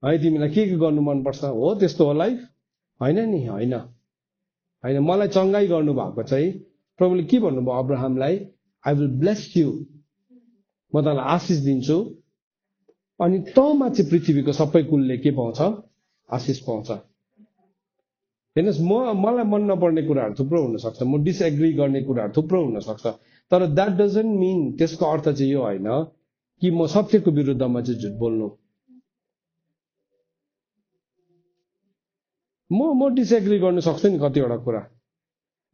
है तिमीलाई के गर्नु मनपर्छ हो त्यस्तो हो लाइफ होइन नि होइन मलाई चङ्गाई गर्नु भएको चाहिँ प्रभुले के भन्नुभयो अब्राहमलाई आई विल ब्लेस यु म तँलाई आशिष दिन्छु अनि तँमा चाहिँ पृथ्वीको सबै कुलले के पाउँछ आशिष पाउँछ हेर्नुहोस् मलाई मन नपर्ने कुराहरू थुप्रो हुनसक्छ म डिसएग्री गर्ने कुराहरू थुप्रो हुनसक्छ तर द्याट डजन्ट मिन त्यसको अर्थ चाहिँ यो होइन कि म सत्यको विरुद्धमा चाहिँ झुट बोल्नु म डिसएग्री गर्न सक्छु नि कतिवटा कुरा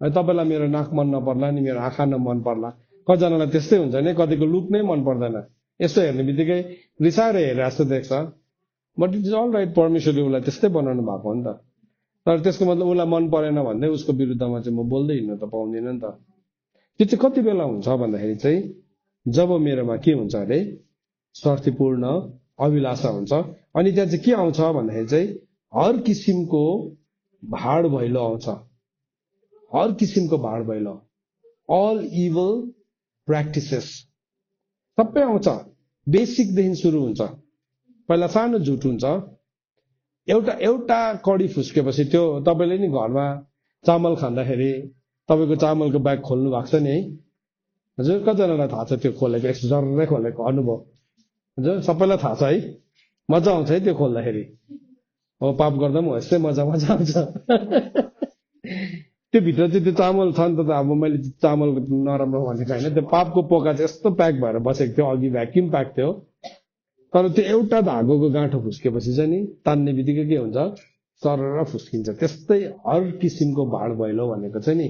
तपाईँलाई मेरो नाक मन नपर्ला नि मेरो आँखा मन पर्ला कतिजनालाई त्यस्तै हुन्छ नि कतिको लुक नै मन पर्दैन यसो हेर्ने बित्तिकै रिसाएर हेरे जस्तो देख्छ but it is all right परमेश्वरले उसलाई त्यस्तै बनाउनु भएको हो नि त तर त्यसको मतलब उसलाई मन परेन भन्दै उसको विरुद्धमा चाहिँ म बोल्दै हिँड्नु त पाउँदिनँ नि त त्यो चाहिँ कति बेला हुन्छ भन्दाखेरि चाहिँ जब मेरोमा के हुन्छ अरे स्वार्थीपूर्ण अभिलाषा हुन्छ अनि त्यहाँ चाहिँ के आउँछ भन्दाखेरि चाहिँ हर किसिमको भाड भैलो आउँछ हर किसिमको भाड भैलो अल इभल प्र्याक्टिसेस सबै आउँछ बेसिकदेखि सुरु हुन्छ पहिला सानो झुट हुन्छ एउटा कडी फुस्केपछि त्यो तपाईँले नि घरमा चामल खाँदाखेरि तपाईँको चामलको ब्याग खोल्नु भएको छ नि है हजुर कतिजनालाई थाहा छ त्यो खोलेको यस्तो जर्रै खोलेको अनुभव हजुर सबैलाई थाहा छ है मजा आउँछ है त्यो खोल्दाखेरि अब पाप गर्दा पनि यस्तै मजा आउँछ त्यो भित्र चाहिँ त्यो चामल छ नि त अब मैले चामलको नराम्रो भनेको होइन त्यो पापको पोका चाहिँ यस्तो प्याक भएर बसेको थियो अघि भ्याक्युम प्याक थियो तर त्यो एउटा धागोको गाँठो फुस्केपछि चाहिँ नि तान्ने बित्तिकै के हुन्छ सरर फुस्किन्छ त्यस्तै हर किसिमको भाड भैलो भनेको चाहिँ नि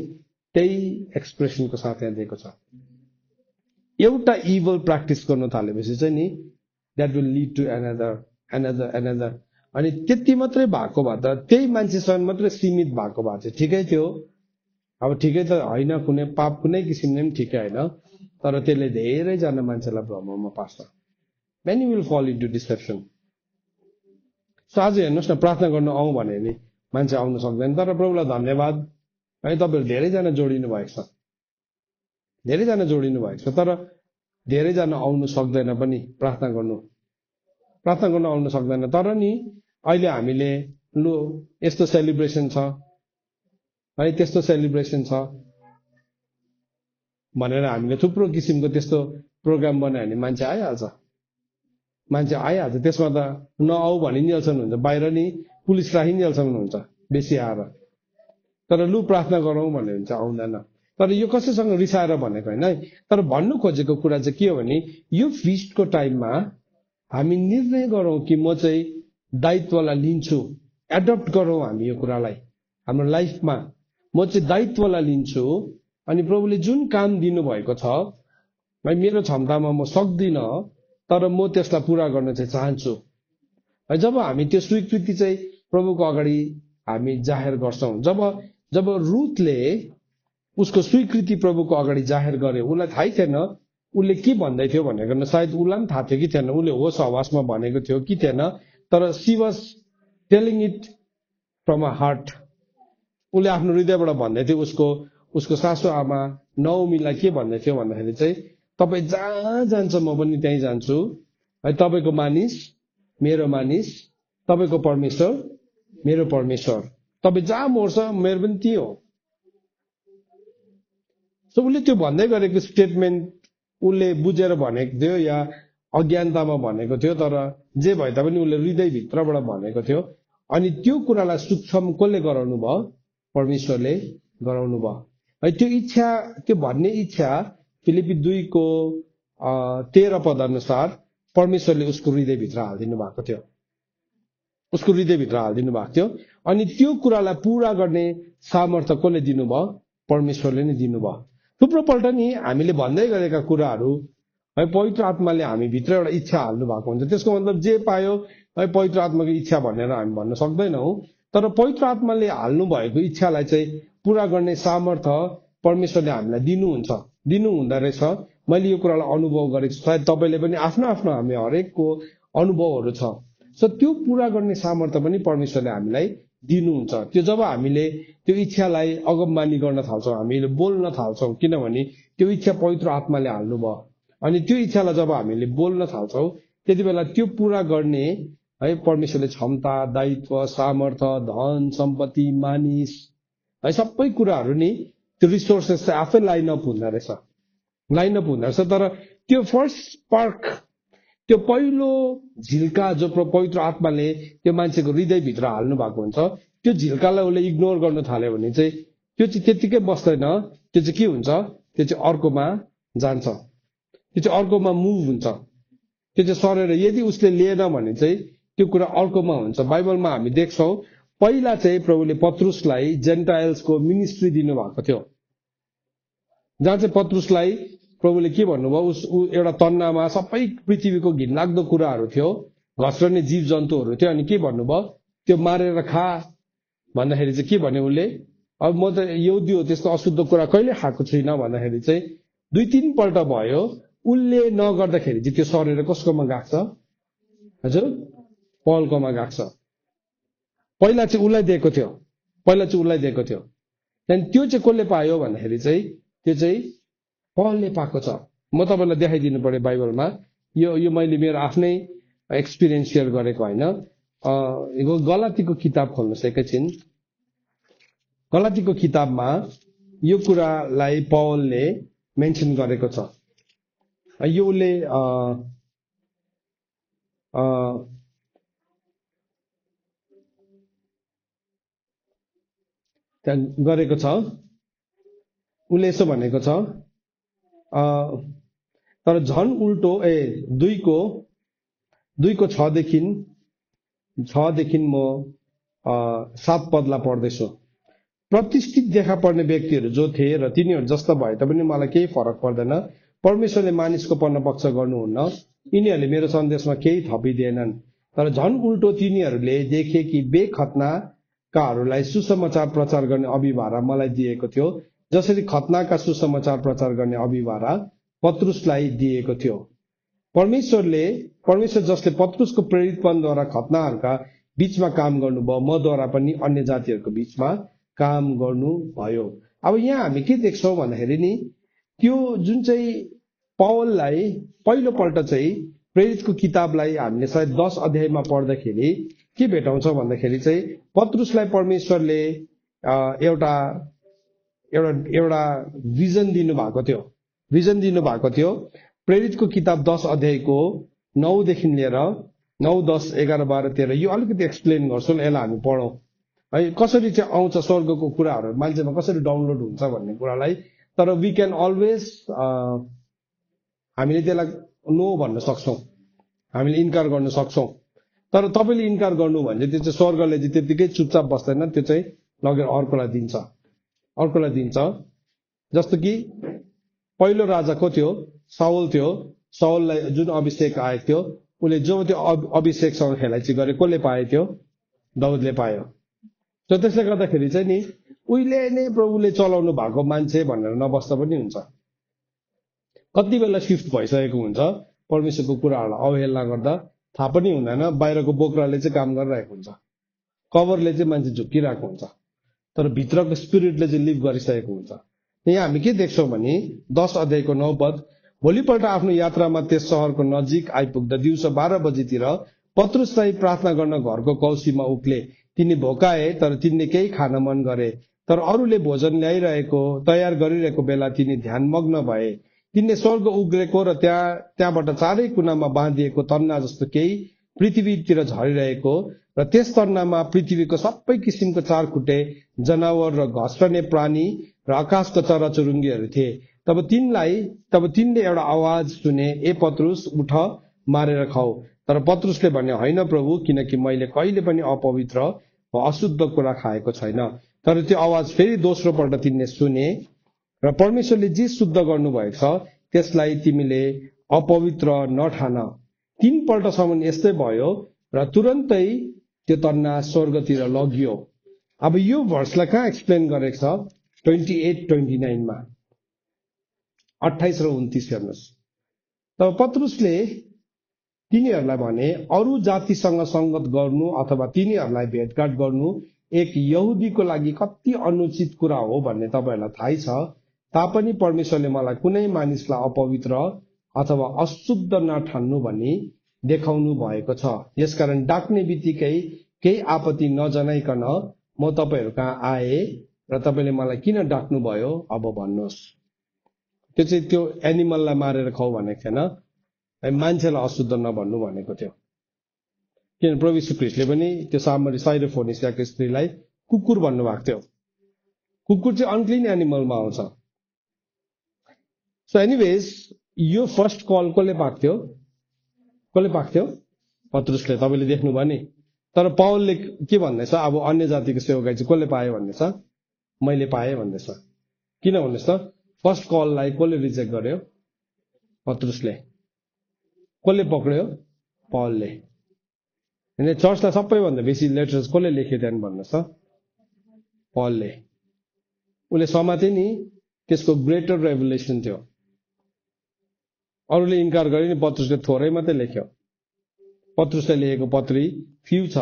त्यही एक्सप्रेसनको साथ यहाँ दिएको छ एउटा इभल प्र्याक्टिस गर्न थालेपछि चाहिँ नि that will lead to another अनि त्यति मात्रै भएको भए त त्यही मान्छेसँग मात्रै सीमित भएको भए चाहिँ ठिकै थियो अब ठिकै त होइन कुनै पाप कुनै किसिमले पनि ठिकै होइन तर त्यसले धेरैजना मान्छेलाई भ्रममा पार्छ मेनी विल फल इन्टु डिसेप्सन सो आज हेर्नुहोस् न प्रार्थना गर्नु आउँ भने नि मान्छे आउनु सक्दैन तर प्रभुलाई धन्यवाद है तपाईँहरू धेरैजना जोडिनु भएको छ धेरैजना जोडिनु भएको छ तर धेरैजना आउनु सक्दैन पनि प्रार्थना गर्नु आउनु सक्दैन तर नि अहिले हामीले लु यस्तो सेलिब्रेसन छ है त्यस्तो सेलिब्रेसन छ भनेर हामीले थुप्रो किसिमको त्यस्तो प्रोग्राम बनायो भने मान्छे आइहाल्छ त्यसमा त नआऊ भनिन्जेलसम्म हुन्छ बाहिर नि पुलिस राखिन्जेलसम्म हुन्छ बेसी आएर तर लु प्रार्थना गरौँ भन्यो भने चाहिँ आउँदैन तर यो कसैसँग रिसाएर भनेको होइन है तर भन्नु खोजेको कुरा चाहिँ के हो भने यो फिस्टको टाइममा हामी निर्णय गरौँ कि म चाहिँ दायित्वलाई लिन्छु एडप्ट गरौँ हामी यो कुरालाई हाम्रो लाइफमा म चाहिँ दायित्वलाई लिन्छु अनि प्रभुले जुन काम दिनुभएको छ मेरो क्षमतामा म सक्दिनँ तर म त्यसलाई पुरा गर्न चाहिँ चाहन्छु है जब हामी त्यो स्वीकृति चाहिँ प्रभुको अगाडि हामी जाहेर गर्छौँ जब रुथले उसको स्वीकृति प्रभुको अगाडि जाहेर गरे उसलाई थाहै थिएन उसले के भन्दै थियो भनेको सायद उसलाई पनि थाहा थियो कि थिएन उसले होस हवासमा भनेको थियो कि थिएन तर she was telling it from a heart उसले आफ्नो हृदयबाट भन्दै थियो उसको सासु आमा नवमीलाई के भन्दै थियो भन्दाखेरि चाहिँ तपाईँ जहाँ जान्छ म पनि त्यहीँ जान्छु है तपाईँको मानिस मेरो मानिस तपाईँको परमेश्वर मेरो परमेश्वर तपाईँ जहाँ मर्छ मेरो पनि त्यही हो सो उसले त्यो भन्दै गरेको स्टेटमेन्ट उसले बुझेर भनेको थियो या अज्ञानतामा भनेको थियो तर जे भए तापनि उसले हृदयभित्रबाट भनेको थियो अनि त्यो कुरालाई सूक्ष्म कसले गराउनु भयो परमेश्वरले गराउनु भयो है त्यो इच्छा त्यो भन्ने इच्छा फिलिपी 2 को 13 पद अनुसार परमेश्वरले उसको हृदयभित्र हालिदिनु भएको थियो अनि त्यो कुरालाई पूरा गर्ने सामर्थ्य कसले दिनुभयो परमेश्वरले नै दिनुभयो थुप्रोपल्ट नि हामीले भन्दै गरेका कुराहरू है पवित्र आत्माले हामी भित्र एउटा इच्छा हाल्नु भएको हुन्छ त्यसको मतलब जे पायो है पवित्र आत्माको इच्छा भनेर हामी भन्न सक्दैनौँ तर पवित्र आत्माले हाल्नु भएको इच्छालाई चाहिँ पूरा गर्ने सामर्थ्य परमेश्वरले हामीलाई दिनु हुँदो रहेछ मैले यो कुरालाई अनुभव गरेको छु सायद तपाईँले पनि आफ्नो आफ्नो हामी हरेकको अनुभवहरू छ सो त्यो पूरा गर्ने सामर्थ्य पनि परमेश्वरले हामीलाई दिनुहुन्छ त्यो जब हामीले त्यो इच्छालाई अगमबानी गर्न थाल्छौँ हामीले बोल्न थाल्छौँ किनभने त्यो इच्छा पवित्र आत्माले हाल्नुभयो अनि त्यो इच्छालाई जब हामीले बोल्न थाल्छौँ त्यति बेला त्यो पूरा गर्ने है परमेश्वरले क्षमता, दायित्व, सामर्थ्य, धन सम्पत्ति, मानिस है सबै कुराहरू नि त्यो रिसोर्सेस चाहिँ आफै लाइन अप हुँदो रहेछ। तर त्यो फर्स्ट स्पार्क, त्यो पहिलो झिल्का जो पवित्र आत्माले त्यो मान्छेको हृदयभित्र हाल्नु भएको हुन्छ, त्यो झिल्कालाई उसले इग्नोर गर्न थाल्यो भने चाहिँ त्यो चाहिँ त्यतिकै बस्दैन। त्यो चाहिँ के हुन्छ, त्यो चाहिँ अर्कोमा जान्छ, त्यो चाहिँ अर्कोमा मुभ हुन्छ, त्यो चाहिँ सरेर यदि उसले लिएन भने चाहिँ त्यो कुरा अर्कोमा हुन्छ। बाइबलमा हामी देख्छौँ पहिला चाहिँ प्रभुले पत्रुसलाई जेन्टाइल्सको मिनिस्ट्री दिनुभएको थियो, जहाँ चाहिँ पत्रुसलाई प्रभुले के भन्नुभयो, एउटा तन्नामा सबै पृथ्वीको घिनलाग्दो कुराहरू थियो, घस्रने जीव जन्तुहरू थियो, अनि के भन्नुभयो, त्यो मारेर खा भन्दाखेरि चाहिँ के भन्यो उसले, अब म त यहुदी हो, त्यस्तो अशुद्ध कुरा कहिले खाएको छुइनँ भन्दाखेरि चाहिँ 2-3 पल्ट भयो। उसले नगर्दाखेरि चाहिँ त्यो सरेर कसकोमा गएको छ, हजुर पलकोमा गएको छ। पहिला चाहिँ उसलाई दिएको थियो, त्यहाँदेखि त्यो चाहिँ कसले पायो भन्दाखेरि चाहिँ त्यो चाहिँ पलले पाएको छ। म तपाईँलाई देखाइदिनु पर्यो बाइबलमा, यो मैले मेरो आफ्नै एक्सपिरियन्स सेयर गरेको होइन। गलातीको किताब खोल्नुहोस् एकैछिन। गलातीको किताबमा यो कुरालाई पौलले मेन्सन गरेको छ। यो उसले त्यहाँ गरेको छ। उसले यसो भनेको छ, तर झन् उल्टो 2को 6देखि म 7 पदलाई पढ्दैछु। प्रतिष्ठित देखा पर्ने व्यक्तिहरू जो थिए र तिनीहरू जस्ता भए तापनि मलाई केही फरक पर्दैन। परमेश्वरले मानिसको पक्ष गर्नुहुन्न, यिनीहरूले मेरो सन्देशमा केही थपिदिएनन्। तर झन् उल्टो तिनीहरूले देखे कि बेखतनाकाहरूलाई सुसमाचार प्रचार गर्ने अभिभारा मलाई दिएको थियो, जसरी खतनाका सुसमाचार प्रचार गर्ने अभिभारा पत्रुसलाई दिएको थियो। परमेश्वर जसले पत्रुसको प्रेरितपनद्वारा खतनाहरूका बीचमा काम गर्नुभयो, मद्वारा पनि अन्य जातिहरूको बीचमा काम गर्नुभयो। अब यहाँ हामी के देख्छौँ भन्दाखेरि नि, त्यो जुन चाहिँ पौललाई पहिलोपल्ट चाहिँ प्रेरितको किताबलाई हामीले सायद 10 अध्यायमा पढ्दाखेरि के भेटाउँछौँ भन्दाखेरि चाहिँ पत्रुसलाई परमेश्वरले एउटा भिजन दिनुभएको थियो। प्रेरितको किताब 10 अध्यायको 9देखि लिएर 9, 10, 11, 12, 13 यो अलिकति एक्सप्लेन गर्छु, यसलाई हामी पढौँ है, कसरी चाहिँ आउँछ स्वर्गको कुराहरू मान्छेमा कसरी डाउनलोड हुन्छ भन्ने कुरालाई। तर वी क्यान अलवेज हामीले त्यसलाई नो भन्न सक्छौँ, हामीले इन्कार गर्न सक्छौँ। तर तपाईँले इन्कार गर्नु भने त्यो चाहिँ स्वर्गले चाहिँ त्यतिकै चुपचाप बस्दैन, त्यो चाहिँ लगेर अर्कोलाई दिन्छ। जस्तो कि पहिलो राजा को थियो, साउल थियो। साउललाई जुन अभिषेक आएको थियो, उसले जो त्यो अभिषेकसँग खेलाइची गरे, कसले पाए थियो, दाउदले पायो। त त्यसले गर्दाखेरि चाहिँ नि उहिले नै प्रभुले चलाउनु भएको मान्छे भनेर नबस्दा पनि हुन्छ। कति बेला शिफ्ट भइसकेको हुन्छ, परमेश्वरको कुराहरूलाई अवहेलना गर्दा थाहा पनि हुँदैन। बाहिरको बोक्राले चाहिँ काम गरिरहेको हुन्छ, कभरले चाहिँ मान्छे झुक्किरहेको हुन्छ, तर भित्रको स्पिरिटले चाहिँ लिभ गरिसकेको हुन्छ। यहाँ हामी के देख्छौँ भने 10 अध्यायको 9 पद, भोलिपल्ट आफ्नो यात्रामा त्यस सहरको नजिक आइपुग्दा दिउँसो 12 बजीतिर पत्रुसलाई प्रार्थना गर्न घरको कौसीमा उक्ले। तिनी भोकाए, तर तिनले केही खान मन गरे। तर अरूले भोजन तयार गरिरहेको बेला तिनी ध्यानमग्न भए। तिनले स्वर्ग उग्रेको र त्यहाँबाट चारै कुनामा बाँधिएको तन्ना जस्तो केही पृथ्वीतिर झरिरहेको र त्यस तन्नामा पृथ्वीको सबै किसिमको 4 खुट्टे जनावर र घस्रने प्राणी र आकाशका चराचुरुङ्गीहरू थिए। तब तिनले एउटा आवाज सुने, ए पत्रुस, उठ, मारेर खाऊ। तर पत्रुसले भने, होइन प्रभु, किनकि मैले कहिले पनि अपवित्र वा अशुद्ध कुरा खाएको छैन। तर त्यो आवाज फेरि दोस्रो पल्ट तिनले सुने र परमेश्वरले जे शुद्ध गर्नुभएको छ त्यसलाई तिमीले अपवित्र नठान। 3 पल्टसम्म यस्तै भयो र तुरन्तै त्यो तन्ना स्वर्गतिर लगियो। अब यो भर्सलाई कहाँ एक्सप्लेन गरेको छ, 28-29 मा 28 र 29 हेर्नुहोस्। तब पत्रुसले तिनीहरूलाई भने, अरू जातिसँग संगत गर्नु अथवा तिनीहरूलाई भेटघाट गर्नु एक यहुदीको लागि कति अनुचित कुरा हो भन्ने तपाईँहरूलाई थाहै छ। तापनि परमेश्वरले मलाई कुनै मानिसलाई अपवित्र अथवा अशुद्ध नठान्नु भनी देखाउनु भएको छ। यसकारण डाक्ने बित्तिकै केही आपत्ति नजनाइकन म तपाईँहरू कहाँ आए र तपाईँले मलाई किन डाक्नु भयो अब भन्नुहोस्। त्यो चाहिँ त्यो एनिमललाई मारेर खाऊ भनेको थिएन, मान्छेलाई अशुद्ध नभन्नु भनेको थियो। किन प्रभु यीशु ख्रीष्टले पनि त्यो साइरोफोनिसियाको स्त्रीलाई कुकुर भन्नुभएको थियो। कुकुर चाहिँ अनक्लिन एनिमलमा आउँछ। सो एनिवेज यो फर्स्ट कल कसले पाएको थियो? कसले पाएको थियो? पत्रुसले। तपाईँले देख्नुभयो नि। तर पावलले के भन्दैछ? अब अन्य जातिको सेवकाई चाहिँ कसले पायो भन्दैछ? मैले पाएँ भन्दैछ। किन भन्नुहोस् त? फर्स्ट कललाई कसले रिजेक्ट गर्यो? पत्रुसले। कसले पक्रियो? पावलले। होइन, चर्चलाई सबैभन्दा बेसी लेटर्स कसले लेख्यो त्यहाँदेखि भन्नुहोस् त? पावलले। उसले समाते नि, त्यसको ग्रेटर रेभुलेसन थियो। अरूले इन्कार गरे नि, पत्रुसले थोरै मात्रै लेख्यो। पत्रुसले लेखेको पत्री फ्यू छ,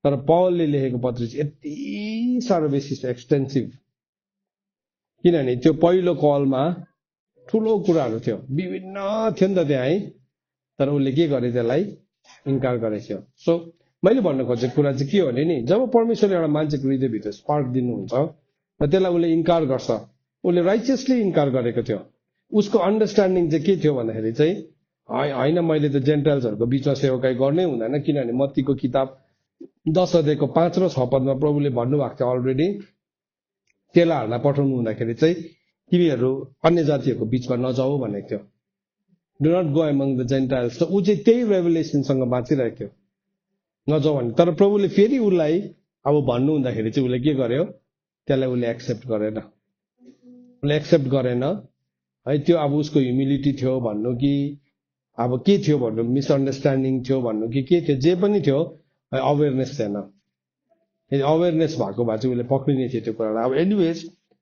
तर पावलले लेखेको पत्री चाहिँ यति साह्रो बेसी छ, एक्सटेन्सिभ। किनभने त्यो पहिलो कलमा ठुलो कुराहरू थियो, विभिन्न थियो नि त त्यहाँ है, तर उसले के गरे? त्यसलाई इन्कार गरेको थियो। सो मैले भन्नु खोजेको कुरा चाहिँ के हो भने नि, जब परमेश्वरले एउटा मान्छेको हृदयभित्र स्पार्क दिनुहुन्छ र त्यसलाई उसले इन्कार गर्छ, उसले राइचियसली इन्कार गरेको थियो। उसको अन्डरस्ट्यान्डिङ चाहिँ के थियो भन्दाखेरि चाहिँ होइन, मैले त जेन्टाइल्सहरूको बिचमा सेवकाई गर्नै हुँदैन, किनभने मत्तीको किताब 10 अध्यायको 5 र 6 पदमा प्रभुले भन्नुभएको थियो अलरेडी, चेलाहरूलाई पठाउनु हुँदाखेरि चाहिँ तिमीहरू अन्य जातिहरूको बिचमा नजाऊ भनेको थियो। Do not go among the gentiles. ऊ चाहिँ त्यही रेभुलेसनसँग बाँचिरहेको थियो, नजाऊ भने। तर प्रभुले फेरि उसलाई अब भन्नु हुँदाखेरि चाहिँ उसले के गर्यो? त्यसलाई उसले एक्सेप्ट गरेन। उसले एक्सेप्ट गरेन है। त्यो अब उसको ह्युमिलिटी थियो भन्नु कि अब के थियो भन्नु, मिसअन्डरस्ट्यान्डिङ थियो भन्नु कि के थियो, जे पनि थियो, अवेरनेस थिएन। अवेरनेस भएको भए चाहिँ उसले पक्रिने थियो त्यो कुरालाई। अब एनिवेज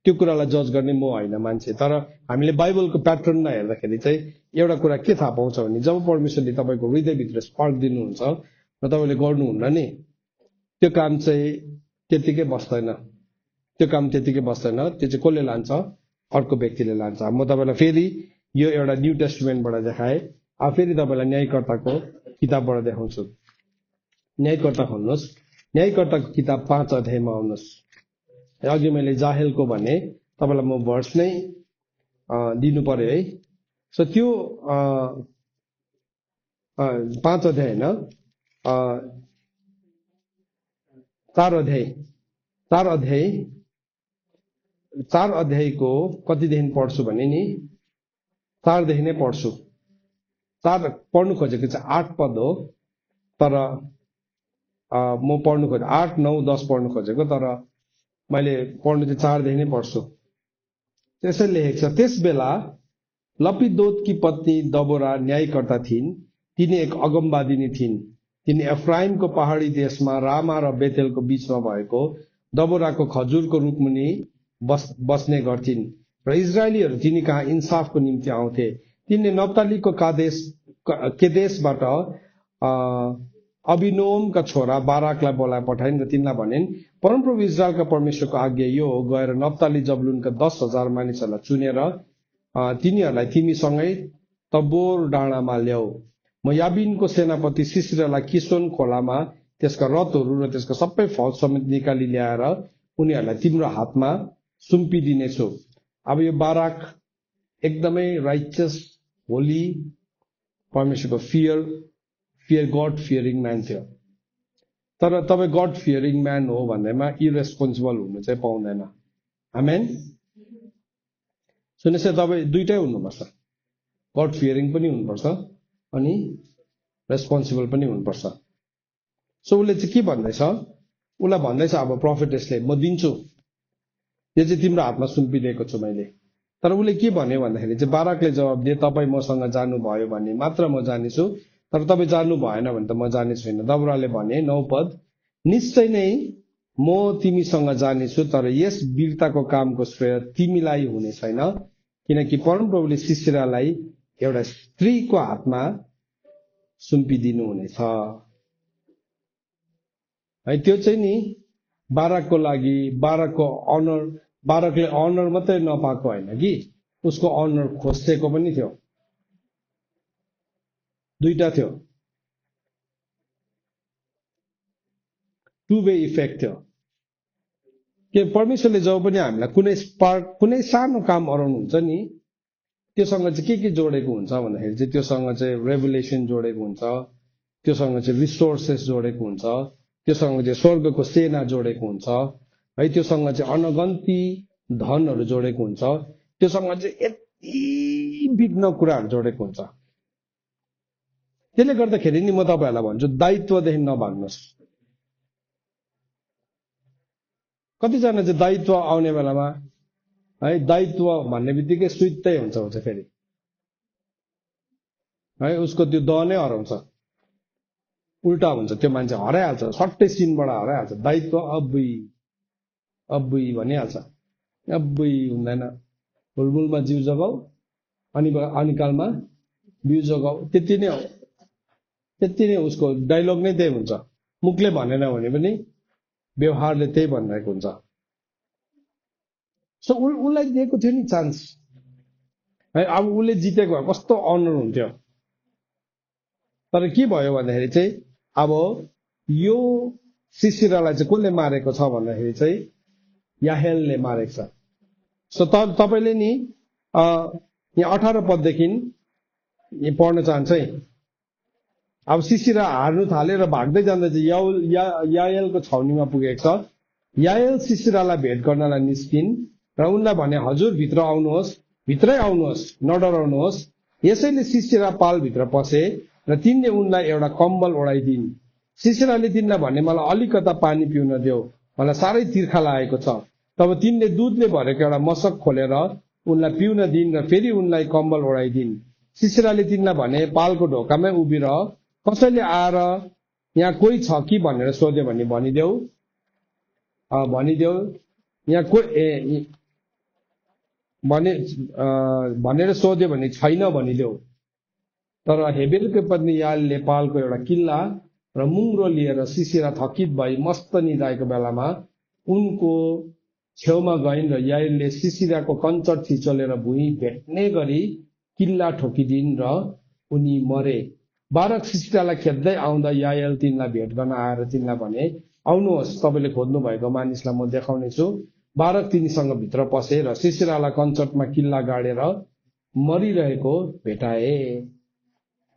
त्यो कुरालाई जज गर्ने म होइन मान्छे, तर हामीले बाइबलको प्याटर्नमा हेर्दाखेरि चाहिँ एउटा कुरा के थाहा पाउँछ भने, जब परमेश्वरले तपाईँको हृदयभित्र स्पार्क दिनुहुन्छ र तपाईँले गर्नुहुन्न नि, त्यो काम चाहिँ त्यतिकै बस्दैन। त्यो काम त्यतिकै बस्दैन। त्यो चाहिँ कसले लान्छ? अर्को व्यक्तिले लान्छ। म तपाईँलाई फेरि यो एउटा न्यू टेस्टमेन्टबाट देखाएँ। अब फेरि तपाईँलाई न्यायकर्ताको किताबबाट देखाउँछु। न्यायकर्ता खोल्नुहोस्। न्यायकर्ताको किताब 5 अध्यायमा आउनुहोस्। अघि मैले जाहेलको भने, तपाईँलाई म भर्स नै दिनु पर्यो है। सो त्यो 5 अध्याय होइन, 4 अध्यायको कतिदेखि पढ्छु भने नि, 4 देखि नै पढ्छु। 4 पढ्नु खोजेको चाहिँ 8 पद हो, तर म पढ्नु खोजेँ 8, 9, 10 पढ्नु खोजेको, तर मैले पढ्नु चाहिँ 4 देखि नै पढ्छु। त्यसैले लेखेको छ, त्यस बेला लपिदोतकी पत्नी दबोरा न्यायकर्ता थिइन्। तिनी एक अगमवादिनी थिइन्। तिनी एफ्राइमको पहाडी देशमा रामा र बेतेलको बीचमा भएको दबोराको खजुरको रुखमुनि बस्ने गर्थिन् र इजरायलीहरू तिनी कहाँ इन्साफको निम्ति आउँथे। तिनले नप्तालीको केदेशबाट अभिनोमका छोरा बाराकलाई बोलाए पठाइन् र तिनलाई भनिन्, परमप्रभु इजरायलका परमेश्वरको आज्ञा यो हो, गएर नप्ताली जबलुनका 10,000 मानिसहरूलाई चुनेर तिनीहरूलाई तिमीसँगै तबोर डाँडामा ल्याऊ। म याबिनको सेनापति सिसरालाई किसोन खोलामा त्यसका रथहरू र त्यसका सबै फौज समेत निकाली ल्याएर उनीहरूलाई तिम्रो हातमा सुम्पिदिनेछु। अब यो बाराक एकदमै राइचियस, होली, परमेश्वरको फियर गड फियरिङ म्यान थियो। तर तपाईँ गड फियरिङ म्यान हो भन्दैमा इरेस्पोन्सिबल हुनु चाहिँ पाउँदैन। आमेन। सुन्नुहोस्, तपाईँ दुइटै हुनुपर्छ। गड फियरिङ पनि हुनुपर्छ अनि रेस्पोन्सिबल पनि हुनुपर्छ। सो उसले चाहिँ के भन्दैछ? उसलाई भन्दैछ अब प्रफेटेसले, म दिन्छु, यो चाहिँ तिम्रो हातमा सुम्पिदिएको छु मैले। तर उसले के भन्यो भन्दाखेरि चाहिँ, बाराकले जवाब दिए, तपाईँ मसँग जानुभयो भने मात्र म जानेछु, तर तपाईँ जानु भएन भने त म जाने छैन। दबोराले भने 9 पद, निश्चय नै म तिमीसँग जानेछु, तर यस वीरताको कामको श्रेय तिमीलाई हुने छैन, किनकि परमप्रभुले सिसरालाई एउटा स्त्रीको हातमा सुम्पिदिनु हुनेछ है। त्यो चाहिँ नि बाराकको लागि, बाराकले अनर मात्रै नपाएको होइन कि उसको अनर खोसेको पनि थियो। दुईटा थियो, टु वे इफेक्ट थियो। के परमेश्वरले जब पनि हामीलाई कुनै स्पार्क, कुनै सानो काम अराउनुहुन्छ नि, त्योसँग चाहिँ के जोडेको हुन्छ भन्दाखेरि चाहिँ त्योसँग चाहिँ रेभुलेसन जोडेको हुन्छ, त्योसँग चाहिँ रिसोर्सेस जोडेको हुन्छ, त्योसँग चाहिँ स्वर्गको सेना जोडेको हुन्छ है, त्योसँग चाहिँ अनगन्ती धनहरू जोडेको हुन्छ, त्योसँग चाहिँ यति विघ्न कुराहरू जोडेको हुन्छ। त्यसले गर्दाखेरि नि म तपाईँहरूलाई भन्छु, दायित्वदेखि नभाग्नुहोस्। कतिजना चाहिँ दायित्व आउने बेलामा है, दायित्व भन्ने बित्तिकै सुइत्तै हुन्छ फेरि है, उसको त्यो दनै हराउँछ, उल्टा हुन्छ, त्यो मान्छे हराइहाल्छ, सट्टै सिनबाट हराइहाल्छ। दायित्व अब्बुई भनिहाल्छ, अब्बुई हुँदैन, हुलमुलमा जिउ जोगाऊ, अनिकालमा बिउ जोगाऊ, त्यति नै हो, त्यति नै उसको डाइलग नै त्यही हुन्छ। मुखले भनेन भने पनि व्यवहारले त्यही भनिरहेको हुन्छ। सो उसलाई दिएको थियो नि चान्स है, अब उसले जितेको भए कस्तो अनर हुन्थ्यो। तर के भयो भन्दाखेरि चाहिँ अब यो सिसिरालाई चाहिँ कसले मारेको छ भन्दाखेरि चाहिँ याहेलले मारेको छ। सो तपाईँले नि यहाँ 18 पददेखि पढ्न चाहन्छ है। अब सिसिरा हार्नु थालेर भाग्दै जाँदा चाहिँ याएलको छाउनीमा पुगेको छ। याएल सिसिरालाई भेट गर्नलाई निस्किन् र उनलाई भने, हजुर भित्र आउनुहोस्, भित्रै आउनुहोस्, नडराउनुहोस्। यसैले सिसिरा पालभित्र पसे र तिनले उनलाई एउटा कम्बल ओढाइदिन्। सिसिराले तिनलाई भने, मलाई अलिकता पानी पिउन देऊ, मलाई साह्रै तिर्खा लागेको छ। तब तिनले दुधले भरेको एउटा मशक खोलेर उनलाई पिउन दिन् र फेरि उनलाई कम्बल ओढाइदिन्। सिसिराले तिनलाई भने, पालको ढोकामै उभिरह, कसैले आएर यहाँ कोही छ कि भनेर सोध्यो भने भनिदेऊ, यहाँ कोही भनेर सोध्यो भने छैन भनिदेऊ। तर हेबेलको पत्नी यालले पालको एउटा किल्ला र मुङ्रो लिएर सिसिरा थकित भई मस्त निदाएको बेलामा उनको छेउमा गइन् र यालले सिसिराको कञ्चर थिचोलेर भुइँ भेट्ने गरी किल्ला ठोकिदिन् र उनी मरे। बारक सिसिरालाई खेद्दै आउँदा यायल तिनलाई भेट गर्न आएर तिनलाई भने, आउनुहोस्, तपाईँले खोज्नु भएको मानिसलाई म देखाउनेछु। बारक तिनीसँग भित्र पसे र सिसिरालाई कञ्चटमा किल्ला गाडेर मरिरहेको भेटाए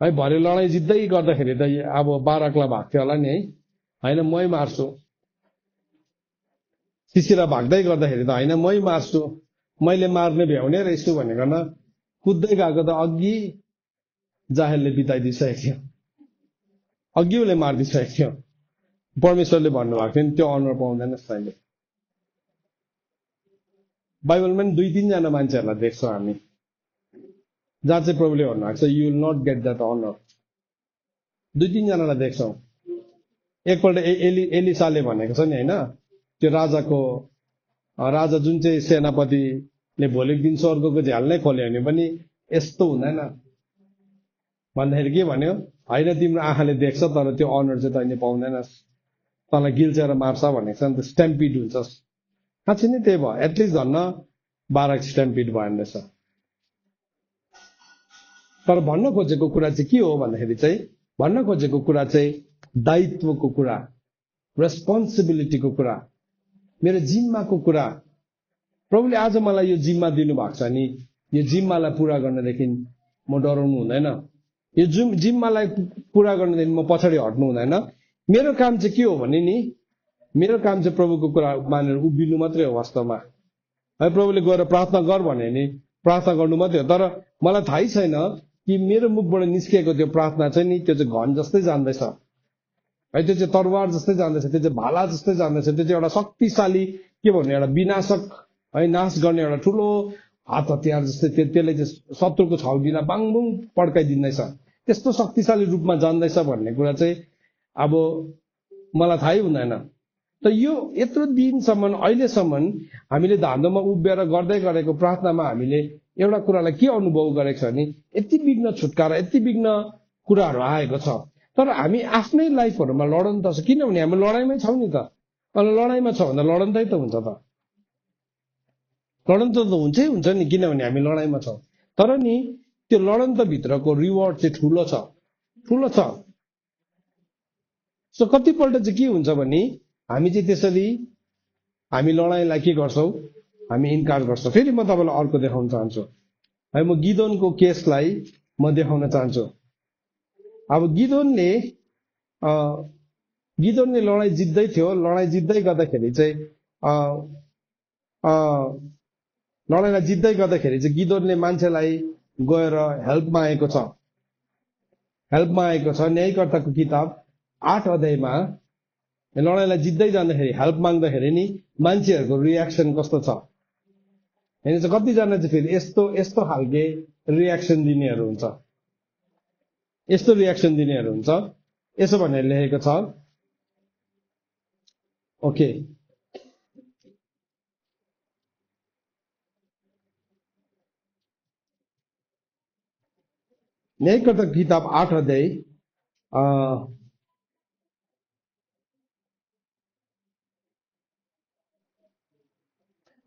है। भरे लडाइँ जित्दै गर्दाखेरि त अब बारकलाई भाग्थ्यो होला नि है, होइन मै मार्छु। सिसिरा भाग्दै गर्दाखेरि त होइन मै मार्छु, मैले मार्ने भ्याउने रहेछु भनेकन कुद्दै गएको त अघि जाहेलले बिताइदिइसकेको थियो, अघि उसले मारिदिइसकेको थियो। परमेश्वरले भन्नुभएको थियो नि, त्यो अनुहार पाउँदैनस् तैँले। बाइबलमा पनि 2-3 जना मान्छेहरूलाई देख्छौँ हामी जहाँ चाहिँ प्रभुले भन्नुभएको छ, you will not get that honour. 2-3 जनालाई देख्छौँ। एकपल्ट एलिसाले भनेको छ नि होइन, त्यो राजा जुन चाहिँ सेनापतिले भोलिको दिन स्वर्गको झ्याल नै खोल्यो भने पनि यस्तो हुँदैन भन्दाखेरि के भन्यो, होइन तिम्रो आँखाले देख्छ तर त्यो अनर चाहिँ तैँले पाउँदैनस्, तँलाई गिल्चेर मार्छ भनेको छ नि त, स्ट्याम्पिड हुन्छस्। साँच्चै नै त्यही भयो, एटलिस्ट धन्न बारक स्ट्याम्पिड भएन रहेछ। तर भन्न खोजेको कुरा चाहिँ के हो भन्दाखेरि चाहिँ, भन्न खोजेको कुरा चाहिँ दायित्वको कुरा, रेस्पोन्सिबिलिटीको कुरा, मेरो जिम्माको कुरा। प्रभुले आज मलाई यो जिम्मा दिनुभएको छ नि, यो जिम्मालाई पुरा गर्नदेखि म डराउनु हुँदैन, यो जिम्मालाई पुरा गर्नदेखि म पछाडि हट्नु हुँदैन। मेरो काम चाहिँ के हो भने नि, मेरो काम चाहिँ प्रभुको कुरा मानेर उभिनु मात्रै हो वास्तवमा है। प्रभुले गएर प्रार्थना गर भने नि प्रार्थना गर्नु मात्रै हो। तर मलाई थाहै छैन कि मेरो मुखबाट निस्किएको त्यो प्रार्थना चाहिँ नि, त्यो चाहिँ घन जस्तै जान्दैछ है, त्यो चाहिँ तरवार जस्तै जान्दैछ, त्यो चाहिँ भाला जस्तै जान्दैछ, त्यो चाहिँ एउटा शक्तिशाली के भन्ने एउटा विनाशक है, नाश गर्ने एउटा ठुलो हात हतियार जस्तै त्यसले चाहिँ शत्रुको छाउनीलाई बाङबुङ पड्काइदिँदैछ, त्यस्तो शक्तिशाली रूपमा जान्दैछ भन्ने कुरा चाहिँ अब मलाई थाहै हुँदैन। त यो यत्रो दिनसम्म अहिलेसम्म हामीले धान्दोमा उभिएर गर्दै गरेको प्रार्थनामा हामीले एउटा कुरालाई के अनुभव गरेको छ भने, यति विघ्न छुटकारा, यति विघ्न कुराहरू आएको छ। तर हामी आफ्नै लाइफहरूमा लडन त छ, किनभने हामी लडाइँमै छौँ नि त। अनि लडाइँमा छ भन्दा लडन्तै त हुन्छ त, लडन्त त हुन्छै हुन्छ नि, किनभने हामी लडाइँमा छौँ। तर नि त्यो लडन्तभित्रको रिवार्ड चाहिँ ठुलो छ ठुलो छ। सो कतिपल्ट चाहिँ के हुन्छ भने हामी चाहिँ त्यसरी हामी लडाईँलाई के गर्छौँ, हामी इन्कार गर्छौँ। फेरि म तपाईँलाई अर्को देखाउन चाहन्छु है। म गिदोनको केसलाई म देखाउन चाहन्छु। अब गिदोनले लडाईँ जित्दै थियो। लडाईँ जित्दै गर्दाखेरि चाहिँ लडाईँलाई जित्दै गर्दाखेरि चाहिँ गिदोनले मान्छेलाई गएर हेल्प मागेको छ। न्यायकर्ताको किताब 8 अध्यायमा लडाईँलाई जित्दै जाँदाखेरि हेल्प माग्दाखेरि नि मान्छेहरूको रियाक्सन कस्तो छ होइन। चाहिँ कतिजना चाहिँ फेरि यस्तो खालके रियाक्सन दिनेहरू हुन्छ, यसो भनेर लेखेको छ। ओके, न्यायकर्ताको किताब 8 अध्याय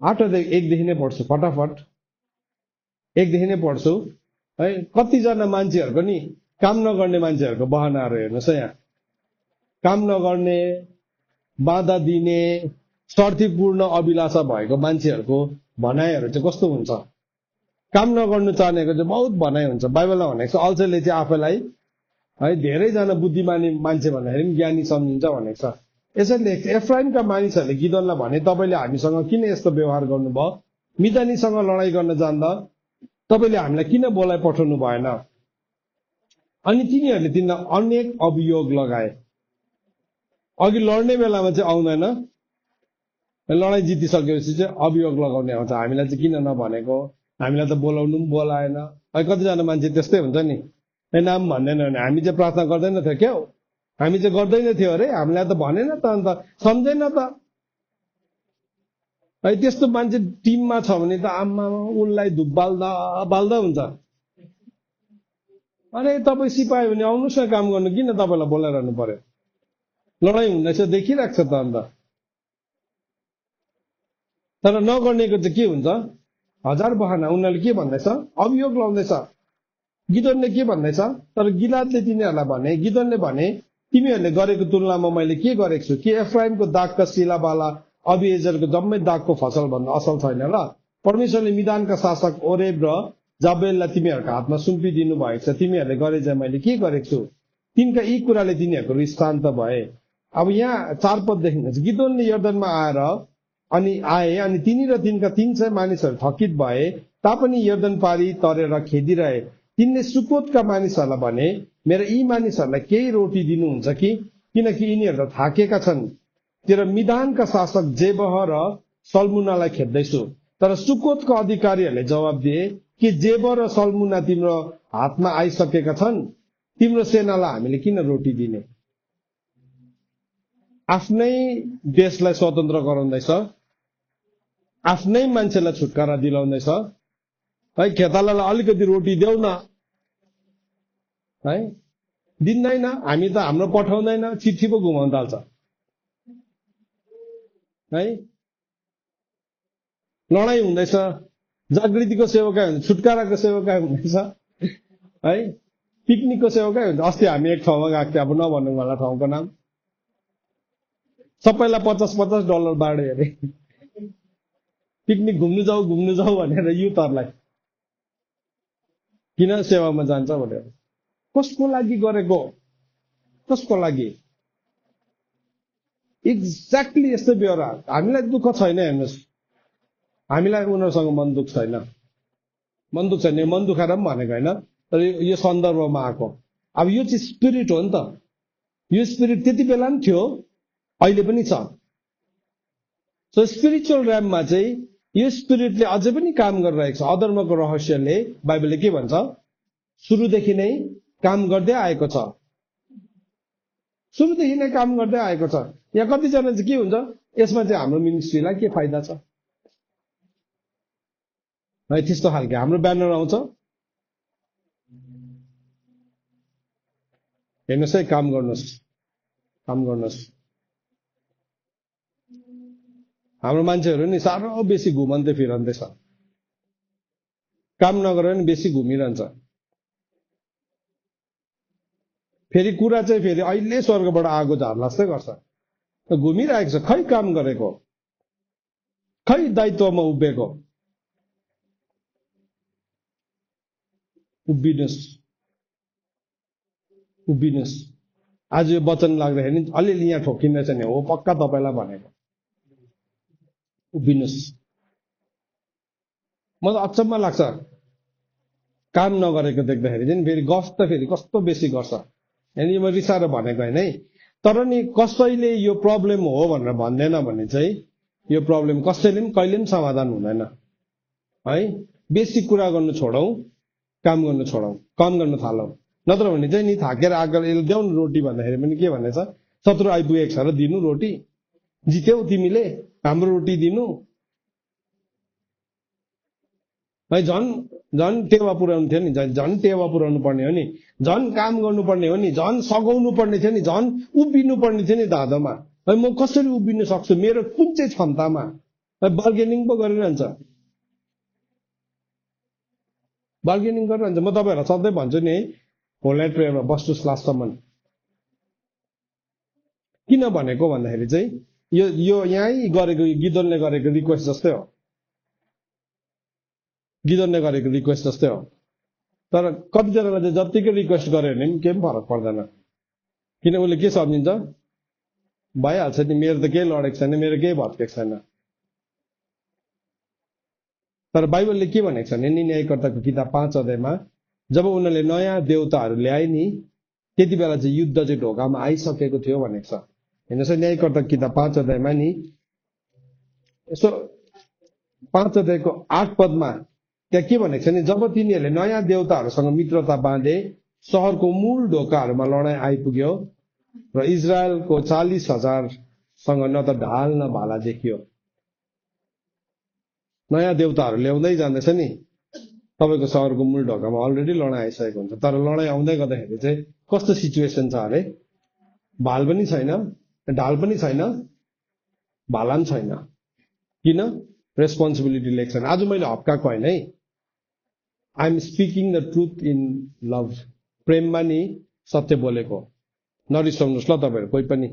8 अध्याय 1 देखि नै पढ्छु, फटाफट 1 देखि नै पढ्छु है। कतिजना मान्छेहरूको नि काम नगर्ने मान्छेहरूको बहानाहरू हेर्नुहोस् है। यहाँ काम नगर्ने, बाधा दिने, स्वार्थीपूर्ण अभिलाषा भएको मान्छेहरूको भनाइहरू चाहिँ कस्तो हुन्छ। काम नगर्नु चाहनेको चाहिँ बहुत भनाइ हुन्छ। बाइबलमा भनेको छ अल्छेले चाहिँ आफैलाई है धेरैजना बुद्धिमानी मान्छे भन्दाखेरि पनि ज्ञानी सम्झिन्छ भनेको छ। यसरी लेख्छ, एफ्राइमका मानिसहरूले गिदोनलाई भने तपाईँले हामीसँग किन यस्तो व्यवहार गर्नुभयो? मिदानीसँग लडाईँ गर्न जाँदा तपाईँले हामीलाई किन बोलाइ पठाउनु भएन? अनि तिनीहरूले तिनीलाई अनेक अभियोग लगाए। अघि लड्ने बेलामा चाहिँ आउँदैन, लडाईँ जितिसकेपछि चाहिँ अभियोग लगाउने आउँछ। हामीलाई चाहिँ किन नभनेको, हामीलाई त बोलाउनु पनि बोलाएन है। कतिजना मान्छे त्यस्तै हुन्छ नि, नाम भन्दैन भने हामी चाहिँ प्रार्थना गर्दैन थियो क्या हो, हामी चाहिँ गर्दैन थियो अरे, हामीलाई त भनेन त, अन्त सम्झेन त है। त्यस्तो मान्छे टिममा छ भने त आमा उसलाई धुप बाल्दा हुन्छ। अरे तपाईँ सिपाही भने आउनुहोस् न काम गर्नु, किन तपाईँलाई बोलाइरहनु पर्यो? लडाईँ हुँदैछ देखिरहेको छ त। अन्त तर नगर्नेको चाहिँ के हुन्छ? हजार बहाना। उनीहरूले के भन्दैछ? अभियोग लाउँदैछ। गिदोनले के भन्दैछ? तर गिलादले तिनीहरूलाई भने, गिदोनले भने तिमीहरूले गरेको तुलनामा मैले के गरेको छु? के एफ्राइमको दागका शिलाबाला अबिएजरको जम्मै दागको फसल भन्दा असल छैन र? परमेश्वरले मिदानका शासक ओरेब र जाबेललाई तिमीहरूको हातमा सुम्पिदिनु भएको छ। तिमीहरूले गरे चाहिँ मैले के गरेको छु? तिनका यी कुराले तिनीहरूको रिस शान्त भए। अब यहाँ 4 पद देखिन्छ, गिदोनले यर्दनमा आए अनि तिनी र तिनका 300 मानिसहरू थकित भए तापनि यर्दन पारी तरेर खेदिरहे। तिनले सुकोतका मानिसहरूलाई भने, मेरो यी मानिसहरूलाई केही रोटी दिनुहुन्छ कि? किनकि यिनीहरू त थाकेका छन्। तेरो मिदानका शासक जेबह र सल्मुनालाई खेद्दैछु। तर सुकोतका अधिकारीहरूले जवाब दिए कि जेबह र सल्मुना तिम्रो हातमा आइसकेका छन्, तिम्रो सेनालाई हामीले किन रोटी दिने? आफ्नै देशलाई स्वतन्त्र गराउँदैछ, आफ्नै मान्छेलाई छुटकारा दिलाउँदैछ है। खेतालालाई अलिकति रोटी देऊ न है, दिँदैन। हामी त हाम्रो पठाउँदैन, चिठी पो घुमाउन थाल्छ है। लडाईँ हुँदैछ, जागृतिको सेवकाई हुन्छ, छुटकाराको सेवकाई हुँदैछ है, पिकनिकको सेवकाई हुन्छ। अस्ति हामी एक ठाउँमा गएको थियो, अब नभनौँ होला ठाउँको नाम। सबैलाई $50 बाँड्यो अरे, पिकनिक घुम्नु जाऊ भनेर युथहरूलाई किन सेवामा जान्छ भनेर। कसको लागि गरेको? कसको लागि? एक्ज्याक्टली यस्तै व्यवहार। हामीलाई दुःख छैन, हेर्नुहोस्, हामीलाई उनीहरूसँग मन दुःख छैन, मन दुखाएर पनि भनेको होइन, तर यो सन्दर्भमा आएको। अब यो चाहिँ स्पिरिट हो नि त। यो स्पिरिट त्यति बेला पनि थियो, अहिले पनि छ। सो स्पिरिचुअल ऱ्याममा चाहिँ यो स्पिरिटले अझै पनि काम गरिरहेको छ। अधर्मको रहस्यले बाइबलले के भन्छ? सुरुदेखि नै काम गर्दै आएको छ। सुरुदेखि नै काम गर्दै आएको छ। यहाँ कतिजना चाहिँ के हुन्छ, यसमा चाहिँ हाम्रो मिनिस्ट्रीलाई के फाइदा छ है, त्यस्तो खालके हाम्रो ब्यानर आउँछ। हेर्नुहोस् है, काम गर्नुहोस्। हाम्रो मान्छेहरू नि साह्रो बेसी घुमन्ते फिरन्ते छ, काम नगरेर नि बेसी घुमिरहन्छ। फेरि कुरा चाहिँ फेरि अहिले स्वर्गबाट आगो झार्ला जस्तै गर्छ। घुमिरहेको छ, खै काम गरेको, खै दायित्वमा उभिएको। उभिनुहोस्। आज यो वचन लाग्दाखेरि अलिअलि यहाँ ठोकिँदैछ नि, हो पक्का तपाईँलाई भनेको, उभिनुहोस्। म त अचम्म लाग्छ काम नगरेको देख्दाखेरि चाहिँ फेरि गफ त फेरि कस्तो बेसी गर्छ। अनि म रिसाएर भनेको होइन है, तर नि कसैले यो प्रब्लम हो भनेर भन्दैन भने चाहिँ यो प्रब्लम कसैले पनि कहिले पनि समाधान हुँदैन है। बेसी कुरा गर्नु छोडौँ, काम गर्नु छोडौँ, कम गर्नु थालौँ। नत्र भने चाहिँ नि थाकेर आगर यसले देऊ न रोटी भन्दाखेरि पनि के भनेछ, शत्रु आइपुगेको छ र दिनु रोटी, जित्यौ तिमीले, हाम्रो रोटी दिनु है। झन् टेवा पुर्याउनु थियो नि, झन् टेवा पुर्याउनु पर्ने हो नि, झन् काम गर्नुपर्ने हो नि, झन् सघाउनु पर्ने थियो नि, झन् उभिनु पर्ने थियो नि दादामा है। म कसरी उभिनु सक्छु, मेरो कुन चाहिँ क्षमतामा, बार्गेनिङ पो गरिरहन्छ, बार्गेनिङ गरिरहन्छ। म तपाईँहरूलाई सधैँ भन्छु नि, होल प्रेयरमा बस्नुहोस् लास्टसम्म। किन भनेको भन्दाखेरि चाहिँ यो यहीँ गरेको गिदोनले गरेको रिक्वेस्ट जस्तै हो, गिदोनले गरेको रिक्वेस्ट जस्तै हो। तर कतिजनालाई चाहिँ जत्तिकै रिक्वेस्ट गर्यो भने पनि केही पनि फरक पर्दैन, किन उसले के सम्झिन्छ, भइहाल्छ नि, मेरो त केही लडेको छैन, मेरो केही भत्केको छैन। तर बाइबलले के भनेको छ भने न्यायकर्ताको किताब 5 अध्यायमा जब उनीहरूले नयाँ देवताहरू ल्याए नि, त्यति बेला चाहिँ युद्ध चाहिँ ढोकामा आइसकेको थियो भनेको छ। हेर्नुहोस् न्यायकर्ताको किताब 5 अध्यायमा नि यसो 5 अध्यायको 8 पदमा त्यहाँ के भनेको छ नि, जब तिनीहरूले नयाँ देवताहरूसँग मित्रता बाँधे, सहरको मूल ढोकाहरूमा लडाईँ आइपुग्यो र इजरायलको 40,000सँग न त ढाल न भाला देखियो। नयाँ देवताहरू ल्याउँदै जाँदैछ नि, तपाईँको सहरको मूल ढोकामा अलरेडी लडाईँ आइसकेको हुन्छ। तर लडाईँ आउँदै गर्दाखेरि चाहिँ कस्तो सिचुएसन छ अरे, भाल पनि छैन, ढाल पनि छैन, भाला पनि छैन। किन? रेस्पोन्सिबिलिटी लिएको छैन। आज मैले हप्काएको होइन है, I am speaking the truth in love, प्रेममा नि सत्य बोलेको। नरिसाउनुहोस् ल तपाईँहरू कोही पनि,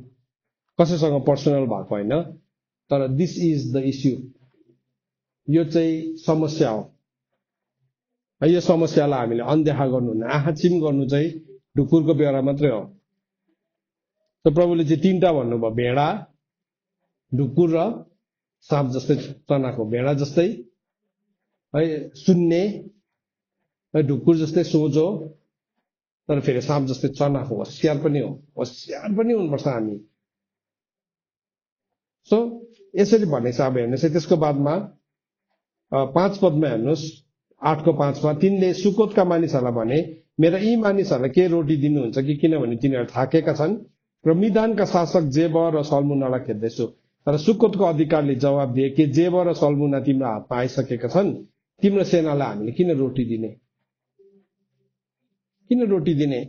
कसैसँग पर्सनल भएको होइन, तर दिस इज द इस्यु। यो चाहिँ समस्या हो। यो समस्यालाई हामीले अनदेखा गर्नुहुन्न, आँखा चिम गर्नु चाहिँ ढुकुरको बेहोरा मात्रै हो। त प्रभुले चाहिँ 3टा भन्नुभयो, भेडा, ढुकुर र साँप जस्तै चनाको। भेडा जस्तै है सुन्ने, ढुकुर जस्तै सोझो, तर फेरि साँप जस्तै चनाको, होसियार पनि हो, होसियार पनि हुनुपर्छ हामी। सो यसरी भनेको छ। अब हेर्नुहोस् है, त्यसको बादमा 5 पदमा हेर्नुहोस्, 8को 5मा तिनले सुकोतका मानिसहरूलाई भने, मेरा यी मानिसहरूलाई के रोटी दिनुहुन्छ कि, किनभने तिनीहरू थाकेका छन् र मिदानका शासक जेब र सल्मुनालाई खेद्दैछु। तर सुकोतको अधिकारले जवाब दिए, कि जेब र सल्मुना तिम्रो हातमा आइसकेका छन्, तिम्रो सेनालाई हामीले किन रोटी दिने, किन रोटी दिने,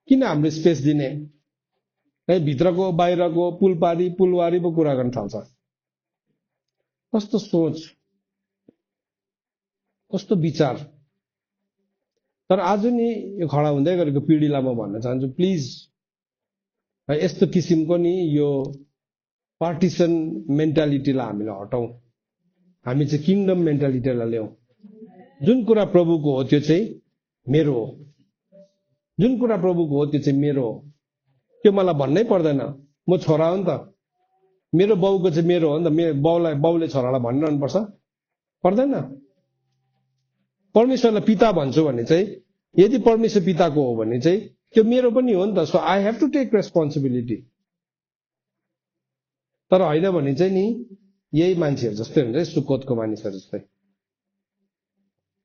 किन हाम्रो स्पेस दिने है। भित्रको बाहिरको पुलवारी पो कुरा गर्न थाल्छ। कस्तो सोच, कस्तो विचार। तर आज नि यो खडा हुँदै गरेको पिँढीलाई म भन्न चाहन्छु, प्लिज यस्तो किसिमको नि यो पार्टिसन मेन्टालिटीलाई हामीले हटाउँ, हामी चाहिँ किङडम मेन्टालिटीलाई ल्याउँ। जुन कुरा प्रभुको हो त्यो चाहिँ मेरो हो, जुन कुरा प्रभुको हो त्यो चाहिँ मेरो हो। त्यो मलाई भन्नै पर्दैन, म छोरा हो नि त, मेरो बाउको चाहिँ मेरो हो नि त। बाउले छोरालाई भनिरहनु पर्छ, पर्दैन। परमेश्वरलाई पिता भन्छु भने चाहिँ, यदि परमेश्वर पिताको हो भने चाहिँ त्यो मेरो पनि हो नि त। So I have to take responsibility. तर होइन भने चाहिँ नि यही मान्छेहरू जस्तै हुन्छ, सुकोतको मानिसहरू जस्तै।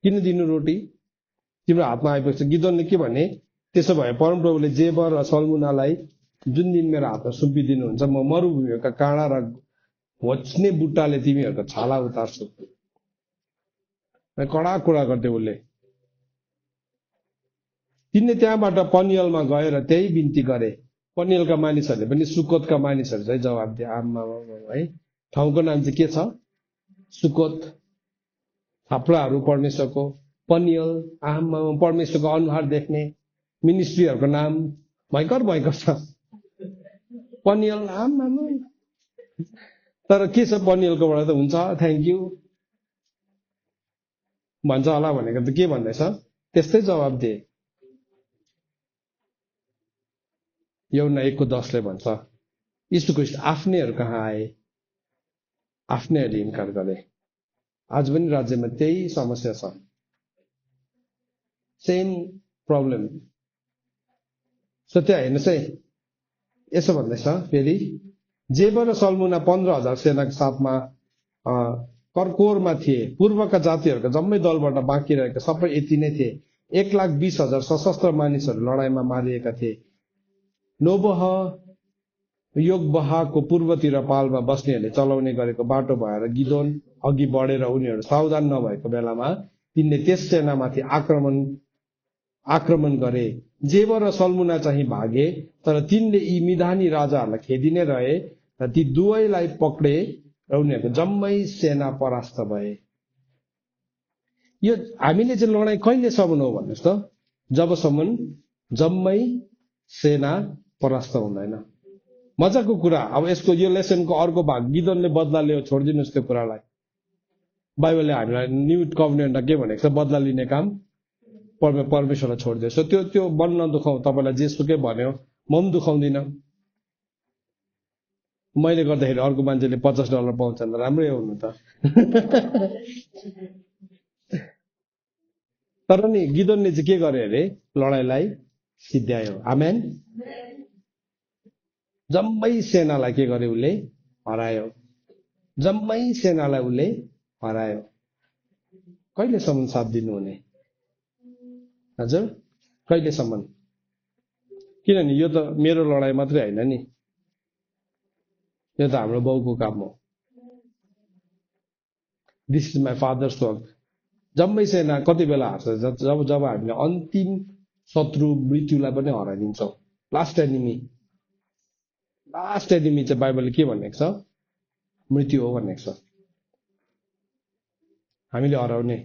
किन दिनु रोटी, तिम्रो हातमा आइपुग्छ। गिदोनले के भने, त्यसो भए परमप्रभुले जेब र सल्मुनालाई जुन दिन मेरो हातमा सुम्पिदिनुहुन्छ, म मरुभूमिका काँडा र होच्ने बुट्टाले तिमीहरूको छाला उतार्छु। कडा कुरा गर्थे उसले। तिनले त्यहाँबाट पनियलमा गएर त्यही बिन्ती गरे। पनियलका मानिसहरूले पनि सुकोतका मानिसहरू चाहिँ जवाब दिए, आमा है। ठाउँको नाम चाहिँ के छ? सुकोत। थाप्राहरू परमेश्वरको, पनियल आमा परमेश्वरको अनुहार देख्ने मिनिस्ट्रीहरूको नाम भयङ्कर भयङ्कर छ। पनियल आम तर के छ पनियलकोबाट त हुन्छ थ्याङ्क यू भन्छ होला भनेको त के भन्दैछ त्यस्तै जवाब दिए। यूहन्ना 1:10 भन्छ यीशु ख्रीष्ट आफ्नैहरू कहाँ आए, आफ्नैहरूले इन्कार गरे। आज पनि राज्यमा त्यही समस्या छ, सेम प्रब्लम। त्यहाँ हेर्नुहोस् है, यसो भन्दैछ फेरि, जेब र सल्मुना 15,000 सेनाको साथमा करकोरमा थिए। पूर्वका जातिहरूका जम्मै दलबाट बाँकी रहेका सबै यति नै थिए। 1,20,000 सशस्त्र मानिसहरू लडाईँमा मारिएका थिए। नोबह योगबहाको पूर्वतिर पालमा बस्नेहरूले चलाउने गरेको बाटो भएर गिदोन अघि बढेर उनीहरू सावधान नभएको बेलामा तिनले त्यस सेनामाथि आक्रमण गरे। जेब र सल्मुना चाहिँ भागे, तर तिनले यी मिधानी राजाहरूलाई खेदिने रहे र ती दुवैलाई पक्रे र उनीहरूको जम्मै सेना परास्त भए। यो हामीले चाहिँ लडाईँ कहिलेसम्म हो भन्नुहोस् त, जबसम्म जम्मै सेना परास्त हुँदैन। मजाको कुरा। अब यसको यो लेसनको अर्को भाग, गिदोनले बदला लियो, छोडिदिनुहोस् त्यो कुरालाई। बाइबलले हामीलाई न्यू कभेनेन्टमा के भनेको छ, बदला लिने काम परमेश्वरलाई छोडिदियो। सो त्यो मन नदुखाउ, तपाईँलाई जेसुकै भन्यो म पनि दुखाउँदिनँ। मैले गर्दाखेरि अर्को मान्छेले $50 पाउँछ भने राम्रै हुनु त। तर नि गिदोनले चाहिँ के गर्यो अरे, लडाईँलाई सिद्ध्यायो। आमेन। जम्मै सेनालाई के गर्यो, उसले हरायो। जम्मै सेनालाई उसले हरायो। कहिलेसम्म साथ दिनुहुने हजुर, कहिलेसम्म? किनभने यो त मेरो लडाईँ मात्रै होइन नि, यो त हाम्रो बाउको काम हो। This is my father's work. जम्मै सेना कति बेला हार्छ, जब हामीले अन्तिम शत्रु मृत्युलाई पनि हराइदिन्छौँ। लास्ट एनिमी चाहिँ बाइबलले के भनेको छ, मृत्यु हो भनेको छ। हामीले हराउने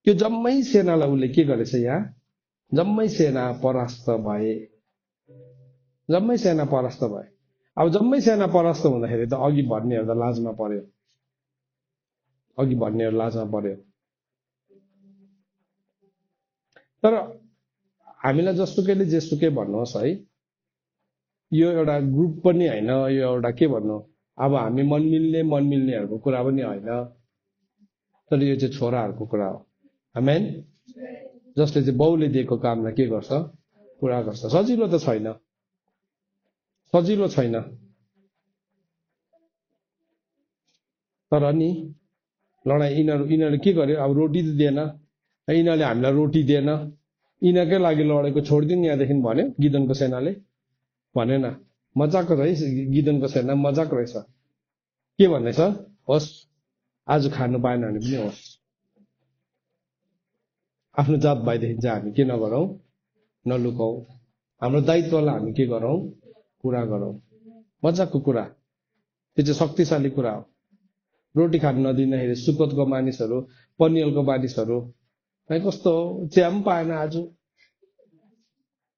त्यो जम्मै सेनालाई उसले के गरेछ, यहाँ जम्मै सेना परास्त भए। जम्मै सेना परास्त भए। अब जम्मै सेना परास्त हुँदाखेरि त अघि भर्नेहरू त लाजमा पर्यो। तर हामीलाई जसुकैले जेसुकै भन्नुहोस् है, यो एउटा ग्रुप पनि होइन, यो एउटा के भन्नु, अब हामी मनमिल्नेहरूको कुरा पनि होइन, तर यो चाहिँ छोराहरूको कुरा हो। आमेन। जसले चाहिँ बाउले दिएको कामलाई के गर्छ, पुरा गर्छ। सजिलो त छैन, तर नि लडाईँ यिनीहरू के गर्यो, अब रोटी त दिएन, यिनीहरूले हामीलाई रोटी दिएन, यिनीहरूकै लागि लडेको छोडिदिनु यहाँदेखि भन्यो गिदोनको सेनाले। भनेन, मजाको रहेछ गिदोनको सेना, मजाको रहेछ। के भन्दैछ, होस् आज खानु पाएन भने पनि होस्, आफ्नो जात भाइदेखि चाहिँ हामी के नगरौँ, नलुकाऊ। हाम्रो दायित्वलाई हामी के गरौँ, पुरा गरौँ। मजाको कुरा, त्यो चाहिँ शक्तिशाली कुरा हो। रोटी खानु नदिँदाखेरि सुकोतको मानिसहरू, पनियलको मानिसहरू है, कस्तो चिया पनि पाएन आज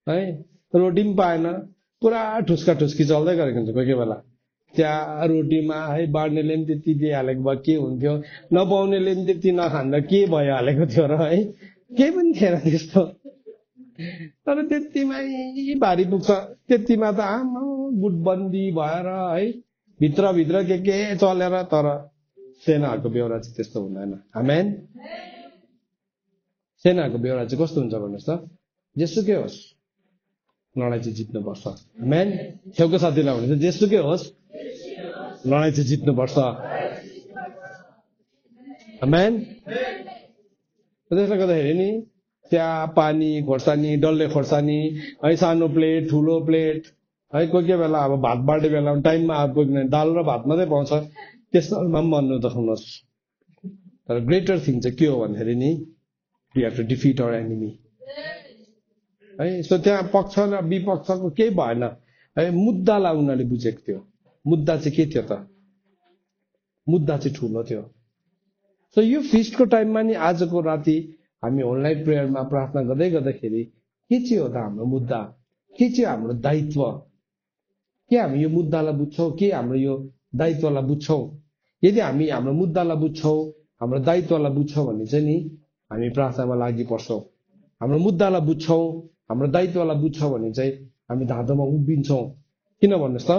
है, रोटी पनि पाएन, पुरा ठुस्का ठुस्की चल्दै गरेको हुन्छ। कोही कोही बेला चिया रोटीमा है, बाँड्नेले पनि त्यति दिइहालेको भए के हुन्थ्यो, नपाउनेले पनि त्यति नखाँदा के भइहालेको थियो र है, केही पनि थिएन त्यस्तो। तर त्यतिमै भारी पुग्छ, त्यतिमा त आमा गुटबन्दी भएर है, भित्रभित्र के चलेर। तर सेनाहरूको बेहोरा चाहिँ त्यस्तो हुँदैन। आमेन। सेनाहरूको बेहोरा चाहिँ कस्तो हुन्छ भन्नुहोस् त, जेसुकै होस् लडाईँ चाहिँ जित्नुपर्छ। आमेन। छेउको साथीलाई भन्नुहुन्छ, जेसुकै होस् लडाईँ चाहिँ जित्नुपर्छ। आमेन। त्यसले गर्दाखेरि नि चिया पानी खोर्सानी, डल्ले खोर्सानी है, सानो प्लेट ठुलो प्लेट है, कोही कोही बेला अब भात बाँड्ने बेला टाइममा अब दाल र भात मात्रै पाउँछ, त्यस्तोमा पनि मन्नु देखाउनुहोस्। तर ग्रेटर थिङ चाहिँ के हो भन्दाखेरि नि, we have to defeat our enemy है। सो त्यहाँ पक्ष र विपक्षको केही भएन है, मुद्दालाई उनीहरूले बुझेको थियो। मुद्दा चाहिँ के थियो त, मुद्दा चाहिँ ठुलो थियो। सो यो फिस्टको टाइममा नि आजको राति हामी अनलाइन प्रेयरमा प्रार्थना गर्दै गर्दाखेरि के चाहिँ हो त हाम्रो मुद्दा, के चाहिँ हाम्रो दायित्व, के हामी यो मुद्दालाई बुझ्छौँ, के हाम्रो यो दायित्वलाई बुझ्छौँ। यदि हामी हाम्रो मुद्दालाई बुझ्छौँ, हाम्रो दायित्वलाई बुझ्छौँ भने चाहिँ नि हामी प्रार्थनामा लागि पर्छौँ। हाम्रो मुद्दालाई बुझ्छौँ, हाम्रो दायित्वलाई बुझ्छौँ भने चाहिँ हामी धाँधोमा उभिन्छौँ। किन भन्नुहोस् त,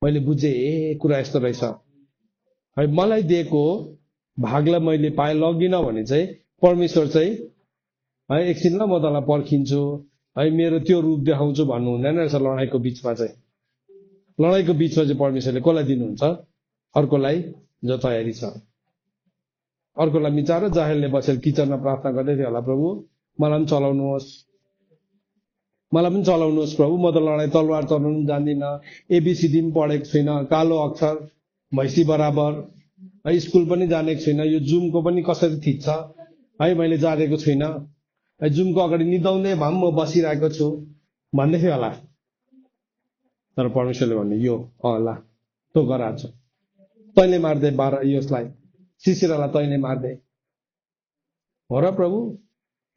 मैले बुझेँ कुरा यस्तो रहेछ है, मलाई दिएको भागलाई मैले पाएँ लगिनँ भने चाहिँ परमेश्वर चाहिँ है एकछिन ल म तँलाई पर्खिन्छु है, मेरो त्यो रूप देखाउँछु भन्नु हुँदैन रहेछ। लडाइँको बिचमा चाहिँ परमेश्वरले कसलाई दिनुहुन्छ, अर्कोलाई जो तयारी छ। अर्कोलाई मिचाएर जाहेलले बसेर किचनमा प्रार्थना गर्दै थियो होला, प्रभु मलाई पनि चलाउनुहोस् प्रभु, म त लडाइँ तलवार चलाउनु जान्दिनँ, एबिसिडी पनि पढेको छुइनँ, कालो अक्षर भैँसी बराबर है, स्कुल पनि जानेको छुइनँ, यो जुमको पनि कसरी थिच्छ है मैले जानेको छुइनँ, जुमको अगाडि निदाउँदै भए पनि म बसिरहेको छु भन्दै थियो होला। तर परमेश्वरले भन्ने यो ल तँ गर, आज तैँले मार्दै यसलाई सिसिरालाई तैँले मार्दै हो र प्रभु।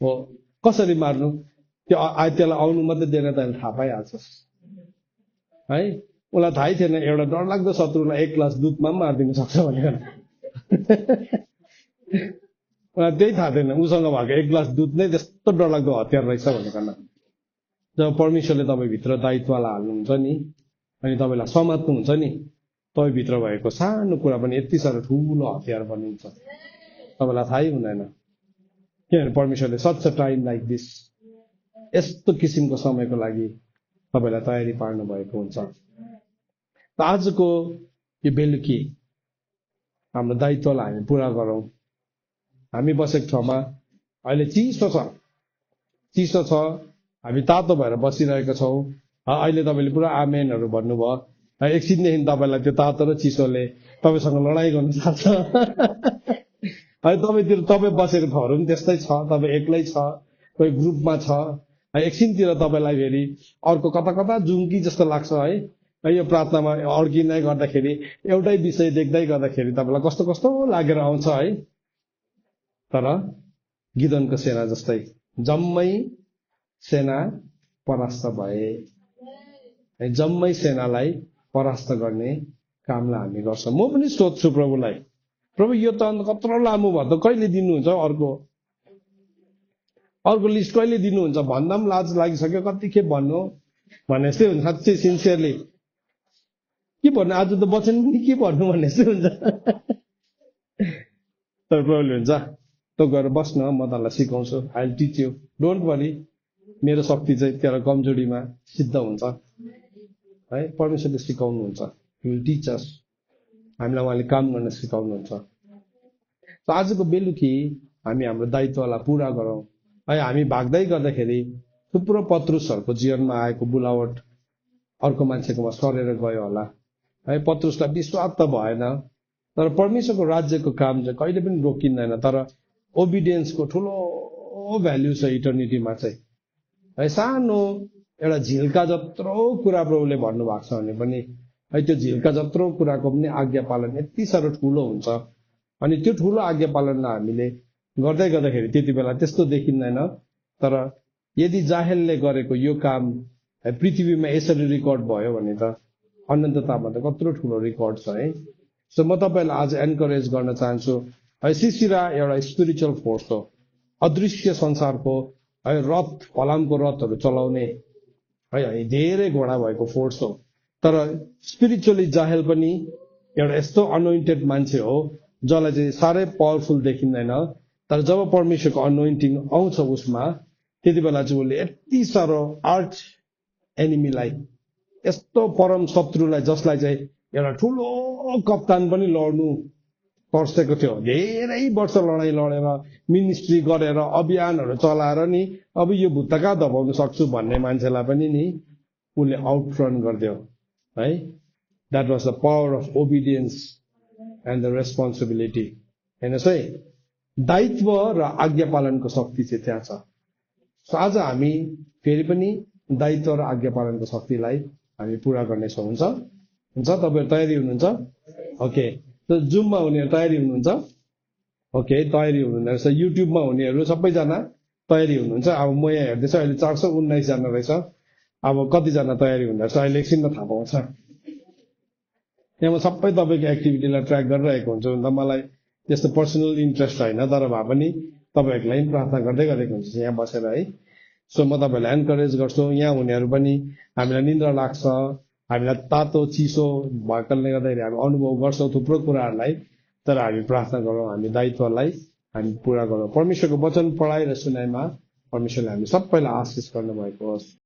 हो कसरी मार्नु, त्यो त्यसलाई आउनु मात्रै दिएर तैँले थाहा पाइहाल्छस् है। उसलाई थाहै थिएन एउटा डरलाग्दो शत्रुलाई 1 ग्लास दुधमा पनि मारिदिनु सक्छ भनेर। उलाई त्यही थाहा थिएन उसँग भएको 1 ग्लास दुध नै त्यस्तो डरलाग्दो हतियार रहेछ भनेर। जब परमेश्वरले तपाईँभित्र दायित्वलाई हाल्नुहुन्छ नि, अनि तपाईँलाई समात्नुहुन्छ नि, तपाईँभित्र भएको सानो कुरा पनि यति साह्रो ठुलो हतियार बनिन्छ, तपाईँलाई थाहै हुँदैन। किनभने परमेश्वरले सच टाइम लाइक दिस, यस्तो किसिमको समयको लागि तपाईँलाई तयारी पार्नु भएको हुन्छ। त आजको यो बेलुकी हाम्रो दायित्वलाई हामी पुरा गरौँ। हामी बसेको ठाउँमा अहिले चिसो छ, हामी तातो भएर बसिरहेका छौँ। अहिले तपाईँले पुरा आमेनहरू भन्नुभयो, एकछिनदेखि तपाईँलाई त्यो तातो र चिसोले तपाईँसँग लडाइँ गर्न सक्छ है। तपाईँ बसेको ठाउँहरू पनि त्यस्तै छ, तपाईँ एक्लै छ, कोही ग्रुपमा छ, एकछिनतिर तपाईँलाई फेरि अर्को कता कता जुङ्की जस्तो लाग्छ है। यो प्रार्थनामा अड्किँदै गर्दाखेरि एउटै विषय देख्दै गर्दाखेरि तपाईँलाई कस्तो कस्तो लागेर आउँछ है। तर गिदोनको सेना जस्तै जम्मै सेना परास्त भए, जम्मै सेनालाई परास्त गर्ने कामलाई हामी गर्छौँ। म पनि सोध्छु प्रभुलाई, प्रभु यो त अन्त कत्रो लामो भयो त, कहिले दिनुहुन्छ अर्को लिस्ट कहिले दिनुहुन्छ, भन्दा पनि लाज लागिसक्यो, कति खेप भन्नु भने जस्तै हुन्छ। साँच्चै सिन्सियरली के भन्नु, आज त वचन पनि के भन्नु भन्ने जस्तै हुन्छ। तर प्रभुले हुन्छ तँ गएर बस्न, म तँलाई सिकाउँछु, I will teach you, don't worry, मेरो शक्ति चाहिँ तेरो कमजोरीमा सिद्ध हुन्छ है। परमेश्वरले सिकाउनुहुन्छ, ही विल टिच अस, हामीलाई उहाँले काम गर्न सिकाउनुहुन्छ। आजको बेलुकी हामी हाम्रो दायित्वलाई पुरा गरौँ है। हामी भाग्दै गर्दाखेरि थुप्रो पत्रुसहरूको जीवनमा आएको बुलावट अर्को मान्छेकोमा सरेर गयो होला है। पत्रुसलाई विश्वास त भएन, तर परमेश्वरको राज्यको काम चाहिँ कहिले पनि रोकिँदैन। तर ओबिडियन्सको ठुलो भ्याल्यु छ इटर्निटीमा चाहिँ है। सानो एउटा झिल्का जत्रो कुरा प्रभुले भन्नुभएको छ भने पनि है, त्यो झिल्का जत्रो कुराको पनि आज्ञा पालन यति साह्रो ठुलो हुन्छ। अनि त्यो ठुलो आज्ञा पालनलाई हामीले गर्दै गर्दाखेरि त्यति बेला त्यस्तो देखिँदैन। तर यदि जाहेलले गरेको यो काम पृथ्वीमा यसरी रेकर्ड भयो भने त अनन्ततामा त कत्रो ठुलो रेकर्ड छ है। सो म तपाईँलाई आज एन्करेज गर्न चाहन्छु है, सिसिरा एउटा स्पिरिचुअल फोर्स हो, अदृश्य संसारको है रथ, फलामको रथहरू चलाउने है धेरै घोडा भएको फोर्स हो। तर स्पिरिचुअली जाहेल पनि एउटा यस्तो अनोइन्टेड मान्छे हो जसलाई चाहिँ साह्रै पावरफुल देखिँदैन। तर जब परमेश्वरको अनोइन्टिङ आउँछ उसमा, त्यति बेला चाहिँ उसले यति साह्रो आर्च एनिमीलाई, यस्तो परम शत्रुलाई, जसलाई चाहिँ एउटा ठुलो कप्तान पनि लड्नु पर्सेको थियो, धेरै वर्ष लडाइँ लडेर मिनिस्ट्री गरेर अभियानहरू चलाएर नि अब यो भुत्ता कहाँ दबाउन सक्छु भन्ने मान्छेलाई पनि नि उसले आउटरन गरिदियो है। That was the power of obedience and the responsibility. हेर्नुहोस् है, दायित्व र आज्ञा पालनको शक्ति चाहिँ त्यहाँ छ। सो आज हामी फेरि पनि दायित्व र आज्ञा पालनको शक्तिलाई हामी पुरा गर्नेछौँ। हुन्छ, तपाईँहरू तयारी हुनुहुन्छ? ओके, जुममा हुनेहरू तयारी हुनुहुन्छ? ओके तयारी हुनुहुँदो रहेछ युट्युबमा हुनेहरू सबैजना तयारी हुनुहुन्छ अब म यहाँ हेर्दैछु अहिले 419 जना रहेछ अब कतिजना तयारी हुँदो रहेछ अहिले एकछिनमा थाहा पाउँछ यहाँ म सबै तपाईँको एक्टिभिटीलाई ट्र्याक गरिरहेको हुन्छु नि त मलाई त्यस्तो पर्सनल इन्ट्रेस्ट होइन तर भए पनि तपाईँहरूलाई पनि प्रार्थना गर्दै गरेको हुन्छ यहाँ बसेर है सो म तपाईँहरूलाई एन्करेज गर्छु यहाँ हुनेहरू पनि हामीलाई निन्द्रा लाग्छ हामीलाई तातो चिसो भएकोले गर्दाखेरि हामी अनुभव गर्छौँ थुप्रो कुराहरूलाई तर हामी प्रार्थना गरौँ हामी दायित्वलाई हामी पुरा गरौँ परमेश्वरको वचन पढाइ र सुनाइमा परमेश्वरले हामी सबैलाई आशिष गर्नुभएको होस्